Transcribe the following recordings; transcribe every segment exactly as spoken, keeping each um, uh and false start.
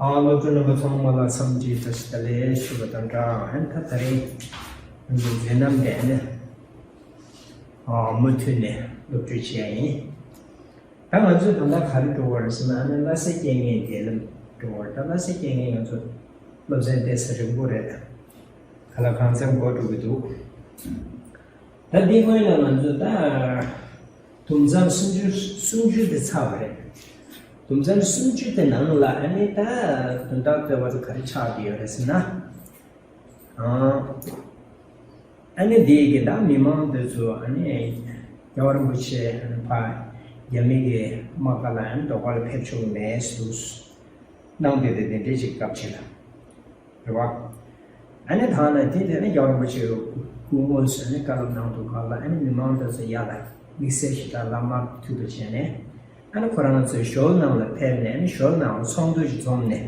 ཨ། སློབ་ཕྲུག་རྣམ་པ་ཚང་མ་ལ་འཚམས་འདྲི་བཀྲ་ཤིས་བདེ་ལེགས་ཞུ་བ་དང་སྦྲགས། ཨ་ནི་ད་དེ་རིང་ང་ཚོ་མཛད་རྣམ་དེ་ནི། ཨ། མུ་མཐུད་ནས་སློབ་ཁྲིད་བྱས་ཡིན། ད་ང་ཚོས་ད་ལྟ་ག་རེ་འགྲོ་བ་རེད་ཟེར་ན། ཨ་ནི་བསླབ་བྱ་རྐྱང་ངེས་དེ་ལ་འགྲོ་བ་རེད། ད་བསླབ་བྱ་རྐྱང་ངེས་ང་ཚོ་སློབ་ཚན་ཏོག་ཙམ་རིང་པོ་རེད། ག་ལ་གང་འཚམ་འགོར་འགྲོ་གི་འདུག་ད་འདི་སྔོན་ལ་ང་ཚོས་ད་དུམ་མཚམས་སུམ་ཅུ་སུམ་ཅུ་དེ་ཚར་བ་རེད། དུམ་མཚམས་སུམ་ཅུ་དེ་ནང་ལ་ཨ་ནི་ད་དོན་དག་ལྟ་བུ་ག་རེ་ཆགས་ཀྱི་ཡོད་རེད་ཟེར་ན། ཨ་ནི་འདི་གི་ད་མི་མང་དེ་ཚོ་ཨ་ནི་རྒྱལ་བ་རིན་པོ་ཆེ་ཨ་ནི་ཕ་རྒྱ་མི་གི་དམག་སྒར་ལ་ཨ་ནི་ཟློས་གར་ལ་ཕེབས་ཆོག་གི་མེད་ཟེར་གནང་བསྡད་དེ། དེ་འདྲའི་ཅིག་སྐབས་ཅིག་ལ། རེད་བ། ཨ་ནི་ད་ནི་དེ་དེ་ནི་རྒྱལ་བ་རིན་པོ་ཆེ་སྐུ་ངོ་ཟེར་ནས་བཀའ་སློབ་གནང་འདུག་ག་ལ། ཨ་ནི་མི་མང་དེ་ཚོ་ཡར་ལ་དམིགས་བསལ་ཞིག་དང་བླ་མ་ཐུག་པ་བྱས་ནས། ཨ་ནི་ཁོ་རང་ཚོའི་ཞོལ་ནང་ལ་ཕེབས་ནས། ཨ་ནི་ཞོལ་ནང་ལ་ཚོགས་འདུ་ཞིག་འཛོམས་ནས།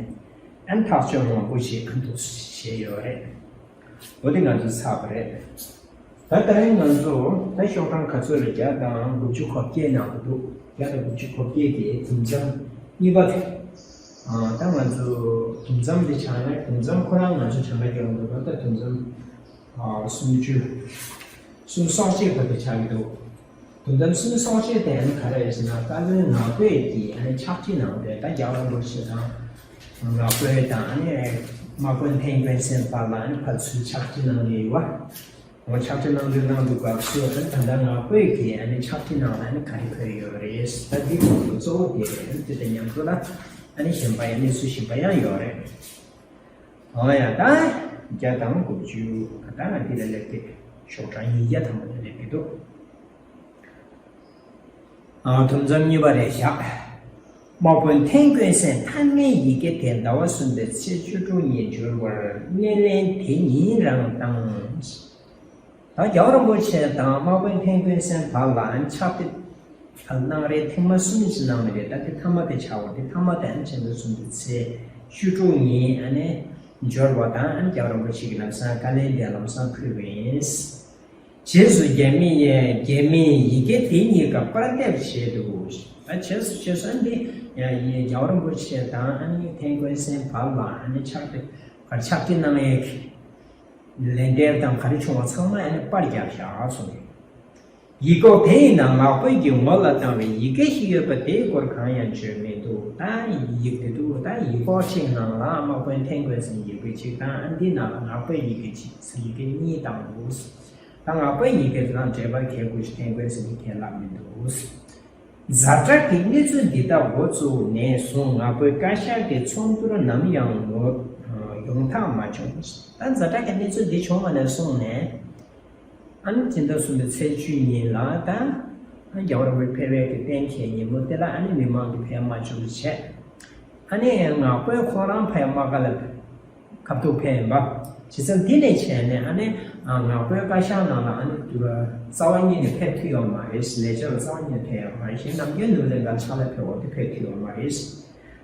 ཨ་ནི་ཐག་གཅོད་མང་པོ་ཞིག་ཨ་འདུག་བྱས་ཡོད་རེད། འོ་དེ་ང་ཚོ་ཚར་བ་རེད། ད་ད་རིང་ང་ཚོ་ད་ཤོག་གྲངས་ག་ཚོད་ལ། བརྒྱ་དང་དགུ་བཅུ་གོ་བརྒྱད་ནང་དུ་འདུག་བརྒྱ་དང་དགུ་བཅུ་གོ་བརྒྱད་ཀྱི་དུམ་མཚམས་གཉིས་པ་དེ། ཨ། ད་ང་ཚོ་དུམ་མཚམས་དེ་ཆགས་ན། དུམ་མཚམས་ཁོ་རང་ང་ཚོ་གྲངས་ཀ་རྒྱག་འདུག་ད་ལྟ་དུམ་མཚམས། ཨ། སུམ་ཅུ། སུམ་སོ་གཅིག་བར་དུ་ཆགས་ཀྱི་འདུག་དུམ་མཚམས་སུམ་སོ་གཅིག་དེ་ཨ་ནི་ག་རེ་རེད་ཟེར་ན། བཀའ་བློན་ངག་དབང་གིས་ཨ་ནི་ཕྱག་བྲིས་གནང་བའི། ད་རྒྱལ་བ་རིན་པོ་ཆེ་དང་ངག་དབང་དང་ཨ་ནི་དམག་དཔོན་ཐན་ཀོན་སན་བར་ལ་ཨ་ནི་ཕར་ཚུར་ཕྱག་བྲིས་གནང་གི་ཡོད་པ། འོ། ཕྱག་བྲིས་གནང་དུས་གནང་དུས་སྐབས་སུ་ད་ལྟ་ངག་དབང་གིས་ཨ་ནི་ཕྱག་བྲིས་གནང་ལ་ཨ་ནི་ག་རེ་འཁོད་ཡོད་རེད། ད་འདི་གཙོ་བོ་དེ་རེད། དེ་དང་མཉམ་དུ་ལ་ཨ་ནི་གཞན་པ་ཡང་གནས་ཚུལ་གཞན་པ་ཡང་ཡོད་རེད། འོ་ཡ། ད་བརྒྱ་དང་དགུ་བཅུ། ད་ང་འདི་ལ་སླེབས་ཀྱི། ཤོག་གྲངས་ཉིས་བརྒྱ་ཐམ་པ་དེ་སླེབས་ཀྱི་འདུག་ཨ། དུམ་མཚམས་གཉིས་པ་རེད་བཞག་དམག་དཔོན་ཐན་ཀོན་སན་མཐའ་མའི་ཡི་གེ་དེ་ཟླ་བ་གསུམ་པའི་ཚེས་བཅུ་དྲུག་ཉིན་འབྱོར་བར་སྣེ་ལེན་དེ་ཉིན་རང་བཏང་། ད་རྒྱལ་བ་རིན་པོ་ཆེ་དང་དམག་དཔོན་ཐན་ཀོན་སན་བར་ལ་ཕྱག་དེབ་གནང་རེས་ཐེངས་མ་གསུམ་ཞིག་གནང་ནི་རེད། ད་དེ་མཐའ་མ་དེ་ཆགས་པ་དེ། མཐའ་མ་དེ་ཨ་ནི་ཕྱི་ཟླ་གསུམ་པའི་ཚེས་བཅུ་དྲུག་ཉིན་ཨ་ནི་འབྱོར་བ་དང་། ཨ་ནི་རྒྱལ་བ་རིན་པོ་ཆེ་གིས་ལམ་སང་བཀའ་ལན་དེ་ལམ་སང་ཕུལ་བ་ཡིན། རྗེས་སུ་རྒྱ་མི་ཡིས་རྒྱ་མིའི་ཡི་གེ་དེ་གཉིས་ཀ་པར་འདེབས་བྱས་འདུག་ད་རྗེས་སུ་རྗེས་སུ་ཨ་ནི་འདི་ཡང་རྒྱལ་བ་རིན་པོ་ཆེ་དང་ཨ་ནི་ཐན་ཀོན་སན་བར་ལ་ཨ་ནི་ཕྱག་དེབ་ག་རེ་ཕྱག་བྲིས་གནང་ཡས་ཀྱི་ལན་འདེབས་དང་ག་རེ་བྱུང་བ་ཚང་མ་ཨ་ནི་པར་རྒྱག་བཞག་སོང་། ཡིག་སྐོགས་དེ་ཡི་ནང་ངག་དཔོན་གྱིས་ངོ་ལ་བཏང་བའི་ཡི་གེ་ཞིག་ཡོད་པ་དེའི་སྐོར་གང་ཡང་བརྗོད་མི་འདུག་ད་ཡིག་དེ་འདུག་ད་ཡིག་སྐོགས་གཅིག་ནང་ལ་དམག་དཔོན་ཐན་ཀོན་སན་ཡི་གེ་གཅིག་དང་། ཨ་ནི་འདི་ནང་ལ་ངག་དཔོན་ཡི་གེ་གཅིག་ཟེར་ཡི་གེ་གཉིས་བཏང་འདུག་ད་ངག་དཔོན་ཡི་གེ་དེ་དང་འབྲེལ་བ་གལ་དགོས་ཤིག་ཐན་ཀོན་སན་གྱིས་ཁས་ལེན་མི་འདུག་ཛ་དྲག་གི་གནས་ཚུལ་འདི་དག་འགོ་བཙུགས་ནས་བཟུང་ངག་དཔོན་བཀའ་ཤག་གི་ཚོགས་འདུར་ནམ་ཡང་ངོ་ཡོང་ཐག་མ་བྱུང་། ད་ཛ་དྲག་གི་གནས་ཚུལ་འདི་བྱུང་བ་ནས་བཟུང་ནས། ཨ་ནི་སྤྱི་ཟླ་གསུམ་པའི་ཚེས་བཅུ་ཉིན་ལ་ད་རྒྱལ་བ་རིན་པོ་ཆེ་ཕེབས་ཡས་ཀྱི་གཏན་འཁེལ་ཉིན་མོ་དེ་ལ་ཨ་ནི་མི་མང་གིས་ཕེབས་མ་བཅུག་པ་བྱས། ཨ་ནི་ངག་དཔོན་ཁོ་རང་ཕ་ཡུལ་དམག་སྒར་ལ་ཁ་ཐུག་ཕེབས་ཡིན་པ། བྱས་ཙང་དེ་ནས་བྱས་ནས་ཨ་ནི་ངག་དཔོན་བཀའ་ཤག་ནང་ལ་ཨ་ནི་རྩ་བ་ཉིད་ནས་ཕེབས་ཐུབ་ཡོད་མ་རེད། ལས་བྱེད་ལ་རྩ་བ་ཉིད་ནས་ཕེབས་ཡོད་མ་རེད། གཞན་ནམ་རྒྱུན་ནོར་གླིང་ག་ཕྱག་ལས་ཕེབས་འོག་དེ་ཕེབས་ཐུབ་ཡོད་མ་རེད།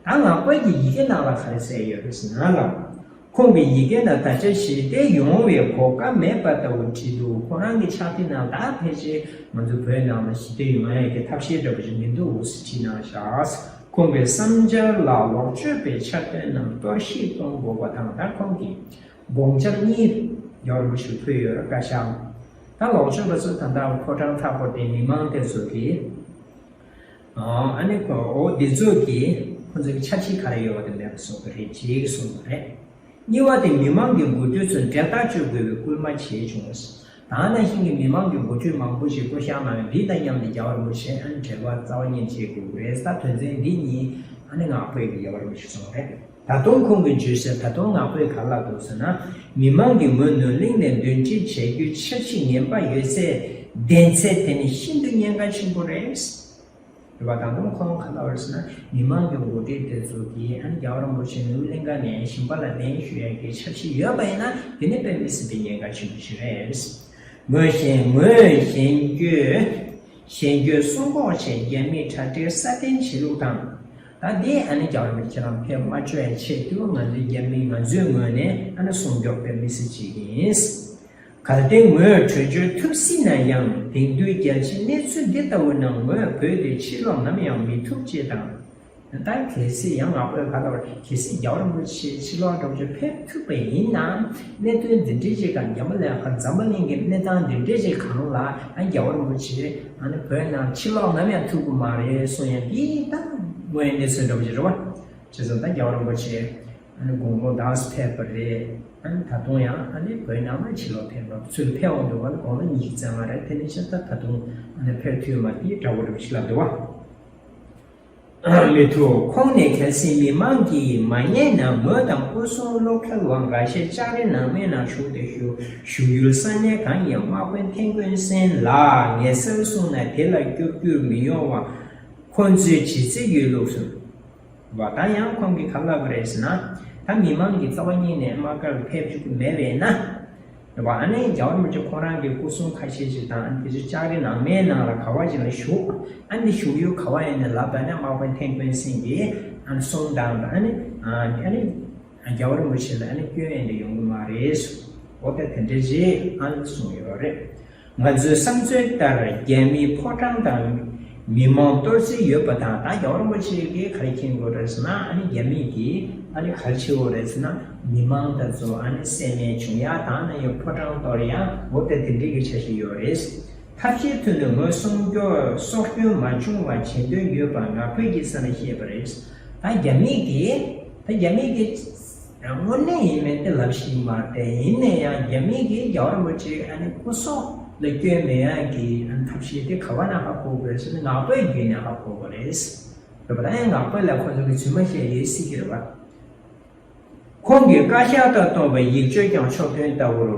ད་ངག་དཔོན་གྱི་ཡི་གེ་ནང་ལ་ག་རེ་གསལ་ཡོད་རེད་ཟེར་ན་ལ། ཁོང་གི་ཡི་གེ་ནང་ད་ཆ་ཞི་བདེ་ཡོང་བའི་གོ་སྐབས་མེད་པ་ལྟ་བུ་བྲིས་འདུག་ཁོ་རང་གི་ཕྱག་དེབ་ནང་ད་ཕལ་ཆེར་ང་ཚོ་བོད་ནང་ལ་ཞི་བདེ་ཡོང་ཡག་གི་ཐབས་ཤེས་འདྲ་པོ་ཞིག་མི་འདུག་ཟེར་བྲིས་གནང་བཞག་ཁོང་གི་བསམ་འཆར་ལ་ལོག་སྤྱོད་པའི་འཆར་དོན་རྣམས་གཏོར་བཤིག་གཏོང་དགོས་པ་དང་། ད་ཁོང་གིས་དགོངས་འཆར་གཉིས་རྒྱལ་བ་རིན་པོ་ཆེར་ཕུལ་ཡོད་རེད། བཀའ་ཤག་ད་ལོག་སྤྱོད་པ་ཚོ་ད་ལྟ་ཕོ་བྲང་མཐའ་བསྐོར་ཏེ་མི་མང་དེ་ཚོ་གིས། ཨ་ནི་ཁོ་འོ་འདི་ཚོ་གིས་ཁོ་ཚོ་གི་འཆར་གཞི་ག་རེ་ཡོད་པ་དེ་མེད་པ་བཟོ་གི་རེད་ཅེས་གསུངས་པ་རེད། གཉིས་པ་དེ་མི་མང་གི་འགོ་ཁྲིད་ཚོས་འབྲེལ་ཐག་གཅོད་དགོས་པའི་སྐུལ་མ་བྱས་བྱུང་། ད་ནང་བཞིན་གྱི་མི་མང་གི་འགོ་ཁྲིད་མང་པོ་ཞིག་བསྐོ་བཞག་གནང་བའི་འདི་དང་མཉམ་དུ་རྒྱལ་བ་རིན་པོ་ཆེ་ཨ་ནི་འབྲེལ་བ་རྩ་བ་ཉིད་བྱེད་དགོས་ཀྱི་རེད། ད་དོན་ཚན་འདི་གཉིས་ཨ་ནི་ངག་དབང་གིས་རྒྱལ་བ་རིན་པོ་ཆེར་གསུངས་པ་རེད། ད་དུང་ཁོང་གིས་བརྗོད་གསལ། ད་དུང་ངག་དབང་ག་ལ་འདུག་ཟེར་ན། མི་མང་གིས་ངོས་ནོར་གླིང་ནས་འདོན་སྤྲོད་བྱ་རྒྱུའི་འཆར་གཞི་ངན་པ་ཡོད་ཚད་བདེན་ཚད་དེ་ནི་ཤིན་ཏུ་ཉེན་ཁ་ཆེན་པོ་རེད། རེད་པ། ད་དུང་ཁོང་ག་ལ་བར་ཟེར་ན། མི་མང་གི་འགོ་ཁྲིད་དེ་ཚོ་གིས་ཨ་ནི་རྒྱལ་བ་རིན་པོ་ཆེ་ནོར་གླིང་ག་ནས་ཞིང་པ་ལ་ལན་ཞུ་ཡག་གི་འཆར་གཞི་ཡོད་པ་ཡིན་ན། དེ་ནི་དཔེ་མི་སྲིད་པའི་ཉེན་ཁ་ཆེན་པོ་ཞིག་རེད། ངོས་གཞན་ངོས་གཞན་སྐྱོད། གཞན་སྐྱོད་སྲུང་འགོག་ཆེད་རྒྱ་མིས་དྲ་སྦྲེལ་སྲ་བརྟན་བྱེད་ལུགས་དང་། ད་འདི་ཨ་ནི་རྒྱལ་བ་རིན་པོ་ཆེ་རང་ཕེབས་མ་བཅུག་ཡ་ཆེད་དུ་ང་ཚོའི་རྒྱ་མི་ང་ཚོའི་ངོས་ནས་ཨ་ནི་སྲུང་སྐྱོབ་དཔེ་མི་སྲིད་བྱེད་ཀྱི་ཡིན། གལ་ཏེ་ངོས་བྲོས་བྱོལ་ཐུབ་སྲིད་ན་ཡང་། དེང་དུས་རྒྱལ་སྤྱིའི་གནས་ཚུལ་འདི་ལྟ་བུ་ནང་ངོས་བོད་དེ་ཕྱིར་ལོག་ནམ་ཡང་མི་ཐུབ་ཅེས་དང་། ད་གལ་སྲིད་ཡང་ང་པོའི་ཁ་ལ་བར་གལ་སྲིད་རྒྱལ་བ་རིན་པོ་ཆེ་ཕྱི་ལོགས་འགྲོ་རྒྱུ་ཕེབས་ཐུབ་པ་ཡིན་ན། གནད་དོན་འདི་འདྲའི་ཅིག་གང་རྒྱ་མ་ལས་ཁ་འཛམ་བུ་གླིང་གི་གནས་སྟངས་འདི་འདྲའི་ཅིག་གང་ལ་ཨ་རྒྱལ་བ་རིན་པོ་ཆེ་ཨ་ནི་བོད་ནང་ཕྱི་ལོགས་ནམ་ཡང་ཐུབ་ཀྱི་མ་རེད་གསུང་ཡ་འདི་ད་དངོས་ཡོད་གནས་ཚུལ་འདྲ་པོ་ཅིག་རེད་བ། བྱས་ཙང་ད་རྒྱལ་བ་རིན་པོ་ཆེ་ཨ་ནི་དགུང་ལོ་དག་ས་ཕེབས་པ་རེད། ཨ་ནི་ད་དུང་ཡང་ཨ་ནི་བོད་ནང་ལ་ཕྱི་ལོགས་ཕེབས་པ་ཚུར་ཕེབས་འོང་འདུག་བ། དགུང་ལོ་ཉི་ཤུ་རྩ་ལྔ་རེད། དེ་ནས་ཕྱིན་ད་ད་དུང་ཨ་ནི་ཕེབས་ཐུབ་མ་དེ་འདྲ་པོ་རེད་ཞིག་ལབ་འདུག་བ། མི་ཐུབ། ཁོང་ནས་གལ་སྲིད་མི་མང་གིས་མ་ཉན་ན་ངོས་དང་སྐུ་སྲུང་བློ་མཁས་པ་འགའ་ཤས་ལྕགས་རི་ནང་མའི་ནང་བཞུགས་ཏེ་བཞུགས་བཞུགས་ཡུལ་ས་གནས་གང་ཡིན་དམག་དཔོན་ཐན་ཀོན་སན་ལ་ངས་གསལ་གསུངས་ན་དེ་ལ་སྐྱོབ་རྒྱུར་མི་ཡོང་བ་ཁོང་ཚོས་ཇི་སྲིད་ཡོད་ལུགས་སུ། བ་དང་ཡང་ཁོང་གིས་ག་ལབ་པ་རེད་ཟེར་ན། ད་མི་མང་གི་རྩ་བ་ཉིད་ནས་དམག་སྒར་ལ་ཕེབས་བཅུག་གི་མེད་པས་ན། རེད་བ། ཨ་ནི་རྒྱལ་བ་རིན་པོ་ཆེ་ཁོང་རང་གི་སྐུ་སྲུང་ཁ་ཤས་ཤིག་དང་ཨ་ནི་དེ་ཚོ་ལྕགས་རི་ནང་མའི་ནང་ལ་ག་བ་ཅིག་ལ་བཞུགས། ཨ་ནི་བཞུགས་ཡུལ་ག་བ་ཡིན་ནས་ལབ་པ་ན་དམག་དཔོན་ཐན་ཀོན་སན་གྱིས་ཨ་ནི་གསུངས་དང་ཨ་ནི་ཨ་ནི་རྒྱལ་བ་རིན་པོ་ཆེ་ལ་ཨ་ནི་སྐྱོན་ཡོང་གི་ཡོང་གི་མ་རེད། འོ་ད་དེ་འདྲ་རེད་ཨ་ནི་གསུངས་ཡོད་རེད། ང་ཚོའི་བསམ་ཚུལ་ལྟར་རྒྱ་མིའི་ཕོ་བྲང་དང་མི་མང་གཏོར་རྩིས་ཡོད་པ་དང་། ད་རྒྱལ་བ་རིན་པོ་ཆེ་གིས་ག་རེ་མཁྱེན་དགོས་རེད་ཟེར་ན། ཨ་ནི་རྒྱ་མི་གིས་ཨ་ནི་ག་རེ་བྱེད་དགོས་རེད་ཟེར་ན། མི་མང་དེ་ཚོ་ཨ་ནི་བསད་རྨས་བྱུང་ཡ་དང་ན་ཡང་ཕོ་བྲང་གཏོར་ཡ་འོ་ད་དེ་འདྲའི་གི་འཆར་གཞི་ཡོད་རེད། ཐབས་ཤེས་ཐོག་ནས་ངོས་སྲུང་སྐྱོ་སྲོག་སྐྱོན་མ་བྱུང་བ་བྱེད་འདོད་ཡོད་པ་ང་ཕོད་ཀྱིས་ས་ནས་བཤད་པ་རེད། ད་རྒྱ་མི་གིས་ད་རྒྱ་མི་གིས། དངོས་གནས་ཡིན་མིན་དེ་ལབ་ཤེས་མ་རེད། ཡིན་ན་ཡང་རྒྱ་མི་གིས་རྒྱལ་བ་རིན་པོ་ཆེ་ཨ་ནི་སྐུ་སྲོག་ལ་སྐྱོན་མེད་ཡག་གི་ཨ་ནི་ཐབས་ཤེས་དེ་ག་བ་ན་ཧ་གོ་དགོས་ཟེར་ན་ནག་པོའི་བརྒྱུད་ནས་ཧ་གོ་དགོས་རེད། རེད་པ། ད་ཡང་ནག་པོ་ལ་ཁོ་ཚོ་གི་རྫུན་མ་བཤད་ཡོད་སྲིད་ཀྱི་རེད་པ། ཁོང་གིས་བཀའ་ཤག་ཏུ་གཏོང་བའི་ཡིག་བརྗོད་ཀྱང་ཕྱོགས་སྟོན་ལྟ་བུར་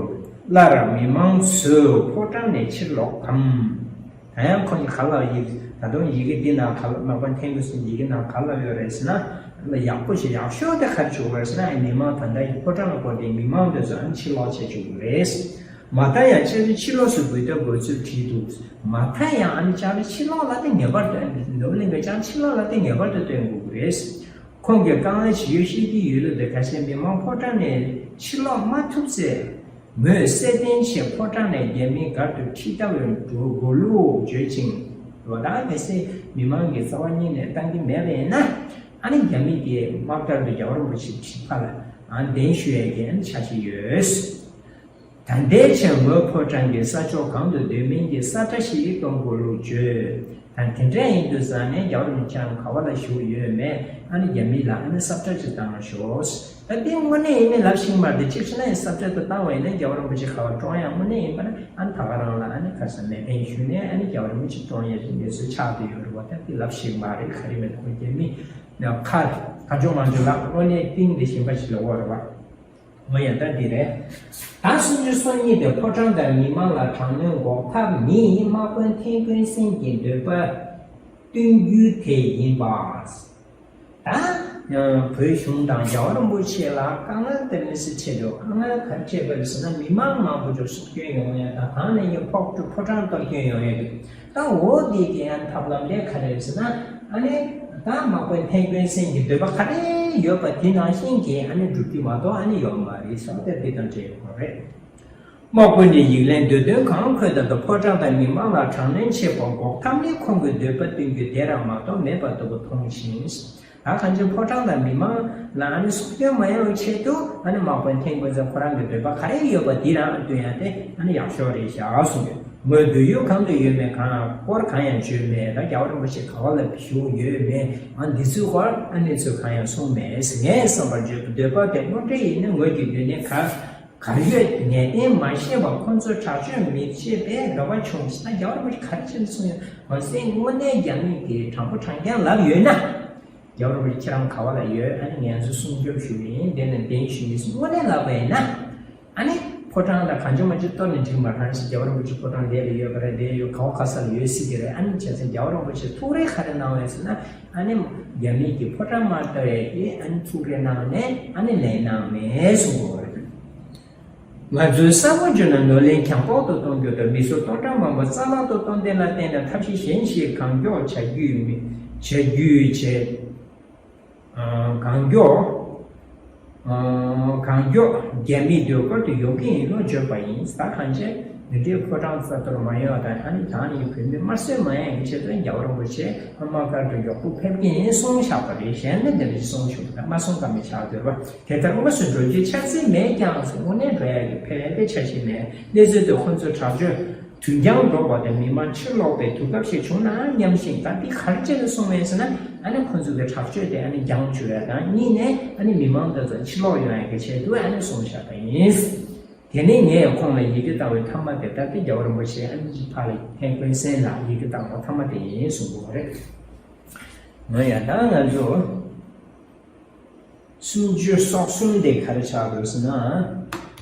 སླར་མི་མང་ཚོས་ཕོ་བྲང་ནས་ཕྱིར་ལོག་གམ། ད་ཡང་ཁོང་གིས་ག་ལབ་ཡིག་ད་དུང་ཡི་གེ་འདི་ནང་ག་ལབ་མ་པ་འཐེན་དགོས་སུ་ཡི་གེ་ནང་ག་ལབ་ཡོད་རེད་ཟེར་ན། ཡག་པོ་ཞིག་ཡག་ཤོས་དེ་ག་རེ་བྱུང་རེད་ཟེར་ན། མི་མང་ད་ལྟ་ཡི་ཕོ་བྲང་ལ་བསྐོར་ཏེ་མི་མང་དེ་ཚོ་ཨ་ནི་ཕྱིར་ལོག་བྱེད་བཅུག་གི་རེད། མ་མཐའ་ཡང་ལྕགས་རི་ཕྱི་ལོགས་སུ་འབུད་ཐབས་དགོས་ཚུལ་བྲིས་འདུག་མ་མཐའ་ཡང་ཨ་ནི་ལྕགས་རི་ཕྱི་ལོགས་ལ་དེ་ངེས་པར་དུ་ཨ་ནི་ནོར་གླིང་གི་ལྕགས་རི་ཕྱི་ལོགས་ལ་དེ་ངེས་པར་དུ་སྟོན་དགོས་ཀྱི་རེད། ཁོང་གིས་དཀའ་ངལ་ཇི་ཡོད་ཤེས་ཀྱི་ཡོད་ལུགས་དེ་ཁ་ཤས་མི་མང་ཕོ་བྲང་ནས་ཕྱིར་ལོག་མ་ཐུབ་ཚེ། མོས་གསལ་བསྟན་ཆེད་ཕོ་བྲང་ནས་རྒྱ་མིའི་སྒར་དུ་ཁྲིད་ལྟ་བུའི་འགྲོ་དགོས་ལུགས་བརྗོད་ཅིང་། ལོ་ལྟར་གལ་སྲིད་མི་མང་གི་རྩ་བ་ཉིད་ནས་བཏང་གི་མེད་པ་ཡིན་ན། ཨ་ནི་རྒྱ་མི་གིས་དམག་སྒར་དུ་རྒྱལ་བ་རིན་པོ་ཆེ་ཁྲིད་པ་ལ་ཨ་གདན་ཞུ་ཡས་ཀྱི་ཨ་ནི་འཆར་གཞི་ཡོད། ད་ལྟའི་ཆར་ངོས་ཕོ་བྲང་གི་ས་ཕྱོགས་གང་དུ་སྡོད་མིན་གྱི་ས་ཁྲ་ཞིག་གཏོང་དགོས་ལུགས་བརྗོད། ད་དེ་འདྲ་ཡིན་དུས་ཙང་ནས་རྒྱལ་བ་རིན་པོ་ཆེའང་ག་བ་ལ་བཞུགས་ཡོད་མེད་ཨ་ནི་རྒྱ་མི་ལ་ཨ་ནི་ས་ཁྲ་ཅིག་བཏང་ཤོག་ད་དེ་དངོས་གནས་ཡིན་མིན་ལབ་ཤེས་མ་རེད། གཅིག་བྱས་ན་ཡང་ས་ཁྲ་དེ་བཏང་བ་ཡིན་ན་རྒྱལ་བ་རིན་པོ་ཆེ་ག་བ་བཀྲོངས་ཡ་དངོས་གནས་ཡིན་པ་ན་ཨ་ནི་ད་ག་རང་ལ་ཨ་ནི་ཁ་སང་མེ་འཕེན་ཞུས་ནས་ཨ་ནི་རྒྱལ་བ་རིན་པོ་ཆེ་བཀྲོངས་ཡ་ཞིག་གནས་ཚུལ་ཆགས་བསྡད་ཡོད་རེད་བ། ད་དེ་ལབ་ཤེས་མ་རེད། ག་རེ་མེད་ཁོ་རྒྱ་མི་ཁ་ཁ་ཆུང་མ་ཆུང་ལ་དངོས་གནས་གཏིང་དེ་ཞིམ་པ་ཞིག་ལ་འོ་རེད་བ། ངོ་ཡང་ད་འདི་རེད། ཟླ་སུམ་ཅུ་སོ་གཉིས་དེ་ཕོ་བྲང་དང་མི་མང་ལ་དྲག་གནོན་འགོག་ཐབས་ནི་དམག་དཔོན་ཐན་ཀོན་སན་གྱི་འདོད་པ་བསྟུན་རྒྱུ་དེ་ཡིན་པ། ད་ཡང་བོད་གཞུང་དང་རྒྱལ་བ་རིན་པོ་ཆེ་ལ་དཀའ་ངལ་དེ་མི་སྲིད་ཆེ་འགྲོ། དཀའ་ངལ་ག་རེ་འཕྲད་པ་རེད་ཟེར་ན་མི་མང་མང་པོ་ཅིག་སྲོག་སྐྱོན་ཡོང་ཡ་དང་གང་ནས་ཡང་ཕོག་ཕོ་བྲང་གཏོར་སྐྱོན་ཡོང་ཡ་རེད། ད་འོ་དེ་གི་ཡང་ཐབས་ལམ་དེ་ག་རེ་རེད་ཟེར་ན། ཨ་ནི་ད་དམག་དཔོན་ཐན་ཀོན་སན་གྱི་འདོད་པ་ག་རེ་ཡོད་པ་དེ་ནང་བཞིན་གྱི་ཨ་ནི་སྒྲུབ་རྒྱུ་མ་གཏོགས་ཨ་ནི་ཡོད་མ་རེད་ཟེར་བ་དེ་དེ་དང་འབྲེལ་ཡོད་རེད། དམག་དཔོན་ནས་ཡིག་ལན་འདོད་དོན་གང་འཁོད་ད་དུ་ཕོ་བྲང་དང་མི་མང་ལ་དྲག་གནོན་བྱེད་པ་འགོག་ཐབས་ནི་ཁོང་གི་འདོད་པ་བསྟུན་རྒྱུ་དེ་རང་མ་གཏོགས་མེད་པ་ལྟ་བུ་མཐོང་ཞིང་། ད་གང་ཅི་ཕོ་བྲང་དང་མི་མང་ལ་ཨ་ནི་སྲོག་སྐྱོན་མ་ཡོང་བའི་ཆེད་དུ་ཨ་ནི་དམག་དཔོན་ཐན་ཀོན་སན་ཁོ་རང་གི་འདོད་པ་ག་རེ་ཡོད་པ་དེ་རང་སྟོན་ཡ་དེ་ཨ་ནི་ཡག་ཤོས་རེད་ཤག་གསུངས་ཡོད། ངོས་སྡོད་ཡུལ་གང་དུ་ཡོད་མེད་གང་སྐོར་གང་ཡང་བརྗོད་མེད། ད་རྒྱལ་བ་རིན་པོ་ཆེ་ག་བ་ལ་བཞུགས་ཡོད་མེད་ཨ་འདི་ཚོའི་སྐོར་ཨ་ནི་ཚོས་གང་ཡང་གསུངས་མེད། ངས་བསམ་པར་བརྗོད་འདོད་པ་དེ་དངོས་འབྲེལ་ཡིན་ན་ངོས་ཀྱི་སྡོད་གནས་ག་གར་ཡོད་ངེས་གཏན་མ་ཤེས་པ་ཁོང་ཚོས་དྲག་སྤྱོད་མི་བྱེད་པའི་རེ་བ་བྱུང་ཟེར་ན། རྒྱལ་བ་རིན་པོ་ཆེ་ག་རེ་བྱས་ནས་གསུངས་ཡོད། འོན་ཀྱང་དངོས་གནས་རྒྱ་མི་གིས་དྲང་པོ་དྲང་རྐྱང་ལབ་ཡོད་ན། རྒྱལ་བ་རིན་པོ་ཆེ་ཁྱེད་རང་ག་བ་ལ་ཡོད། ཨ་ནི་ངས་ཚོ་སྲུང་སྐྱོབ་ཞུ་གི་ཡིན། དེ་ནས་གདན་ཞུ་གི་ཡིན་ཟེར་དངོས་གནས་ལབ་པ་ཡིན་ན། ཨ་ནི་ཕོ་བྲང་ལ་གང་བྱུང་མ་བྱུང་གཏོར་ནས་འགྲིག་མ་རེད། རྒྱལ་བ་རིན་པོ་ཆེ་ཕོ་བྲང་འདི་ལ་ཡོད་པ་རེད། འདི་ཡོད་ག་བ་ག་ས་ལ་ཡོད་སྲིད་ཀྱི་རེད། ཨ་ནི་བྱས་ཙང་རྒྱལ་བ་རིན་པོ་ཆེ་ཐུགས་རེ་ག་རེ་གནང་བས་ཟེར་ན། ཨ་ནི་རྒྱ་མི་གི་ཕོ་བྲང་དམག་ལྟ་བའི་གི་ཨ་ནི་ཐུགས་རེ་གནང་ནས་ཨ་ནི་ལན་གནང་མེད་གསུང་གི་རེད། ང་ཚོའི་ས་བོན་བརྗོད་ན་ནོར་ལན་གྱང་ཕོག་ཏུ་གཏོང་རྒྱུ་དང་མི་སེར་སྟོང་ཕྲག་མང་པོ་རྩ་བརླག་ཏུ་གཏོང་དེ་ལ་བརྟེན་ནས་ཐབས་ཤེས་གཞན་ཞིག་གང་མགྱོགས་བྱ་རྒྱུ་མི་བྱ་རྒྱུ་བྱེད། ཨ་གང་མགྱོགས་ཨ་གང་མགྱོགས་རྒྱ་མིའི་ཟློས་གར་དུ་ཡོང་གི་ཡིན་ལོ་བརྗོད་པ་ཡིན། ད་གང་བྱས་ དེ་འདྲའི་ཕོ་བྲང་རྩ་གཏོར་མ་ཡོང་བ་དང་། ཨ་ནི་ད་ནི་བོད་མི་དམར་གསོད་མ་ཡོང་གི་ཆེད་དུ་རྒྱལ་བ་རིན་པོ་ཆེ་ཨ་དམག་སྒར་དུ་མགྱོགས་པོ་ཕེབས་ཀྱི་ཡིན་གསུངས་བཞག་པ་རེད། གཞན་ནི་འདི་འདྲ་གསུངས་བཞག་པ་དང་མ་གསུངས་ཀ་མི་ཆགས་འདོད་པ། དེ་ལྟར་དངོས་སུ་འགྲོ་རྒྱུའི་འཆར་རྩིས་མེད་ཀྱང་། དངོས་གནས་འགྲོ་ཡག་གི་ཕལ་པའི་འཆར་གཞི་མེད། གནས་ཚུལ་དེ་ཁོ་ཚོའི་དྲག་སྤྱོད་དུས་འགྱངས་འགྲོ་བ་དང་མི་མང་ཕྱིར་ལོག་པའི་དུས་སྐབས་ཤིག་བྱུང་ན་སྙམ་ཞིང་། ད་འདི་ག་རེ་བྱས་ནས་གསུངས་པ་ཡིན་ཟེར་ན། ཨ་ནི་ཁོ་ཚོ་གི་དྲག་སྤྱོད་དེ་ཨ་ནི་འགྱངས་བཅུག་ཡ་དང་། གཉིས་ནས་ཨ་ནི་མི་མང་དེ་ཚོ་ཕྱིར་ལོག་ཡོང་ཡ་གི་ཆེད་དུ་ཨ་ནི་གསུངས་བཞག་པ་ཡིན། དེ་ནས་ངས་ཁོང་ལ་ཡི་གེ་བཏང་བའི་མཐའ་མ་དེ། ད་ལྟ་རྒྱལ་བ་རིན་པོ་ཆེ་ཨ་ནི་ཕར་ལ་ཧན་ཀོན་སན་ལ་ཡི་གེ་བཏང་བ་མཐའ་མ་དེ་ཡིན་གསུངས་པ་རེད། ང་ཡང་ད་ང་ཚོ་སུམ་ཅུ་སོ་གསུམ་དེ་ག་རེ་ཆགས་འདུག་ཟེར་ན།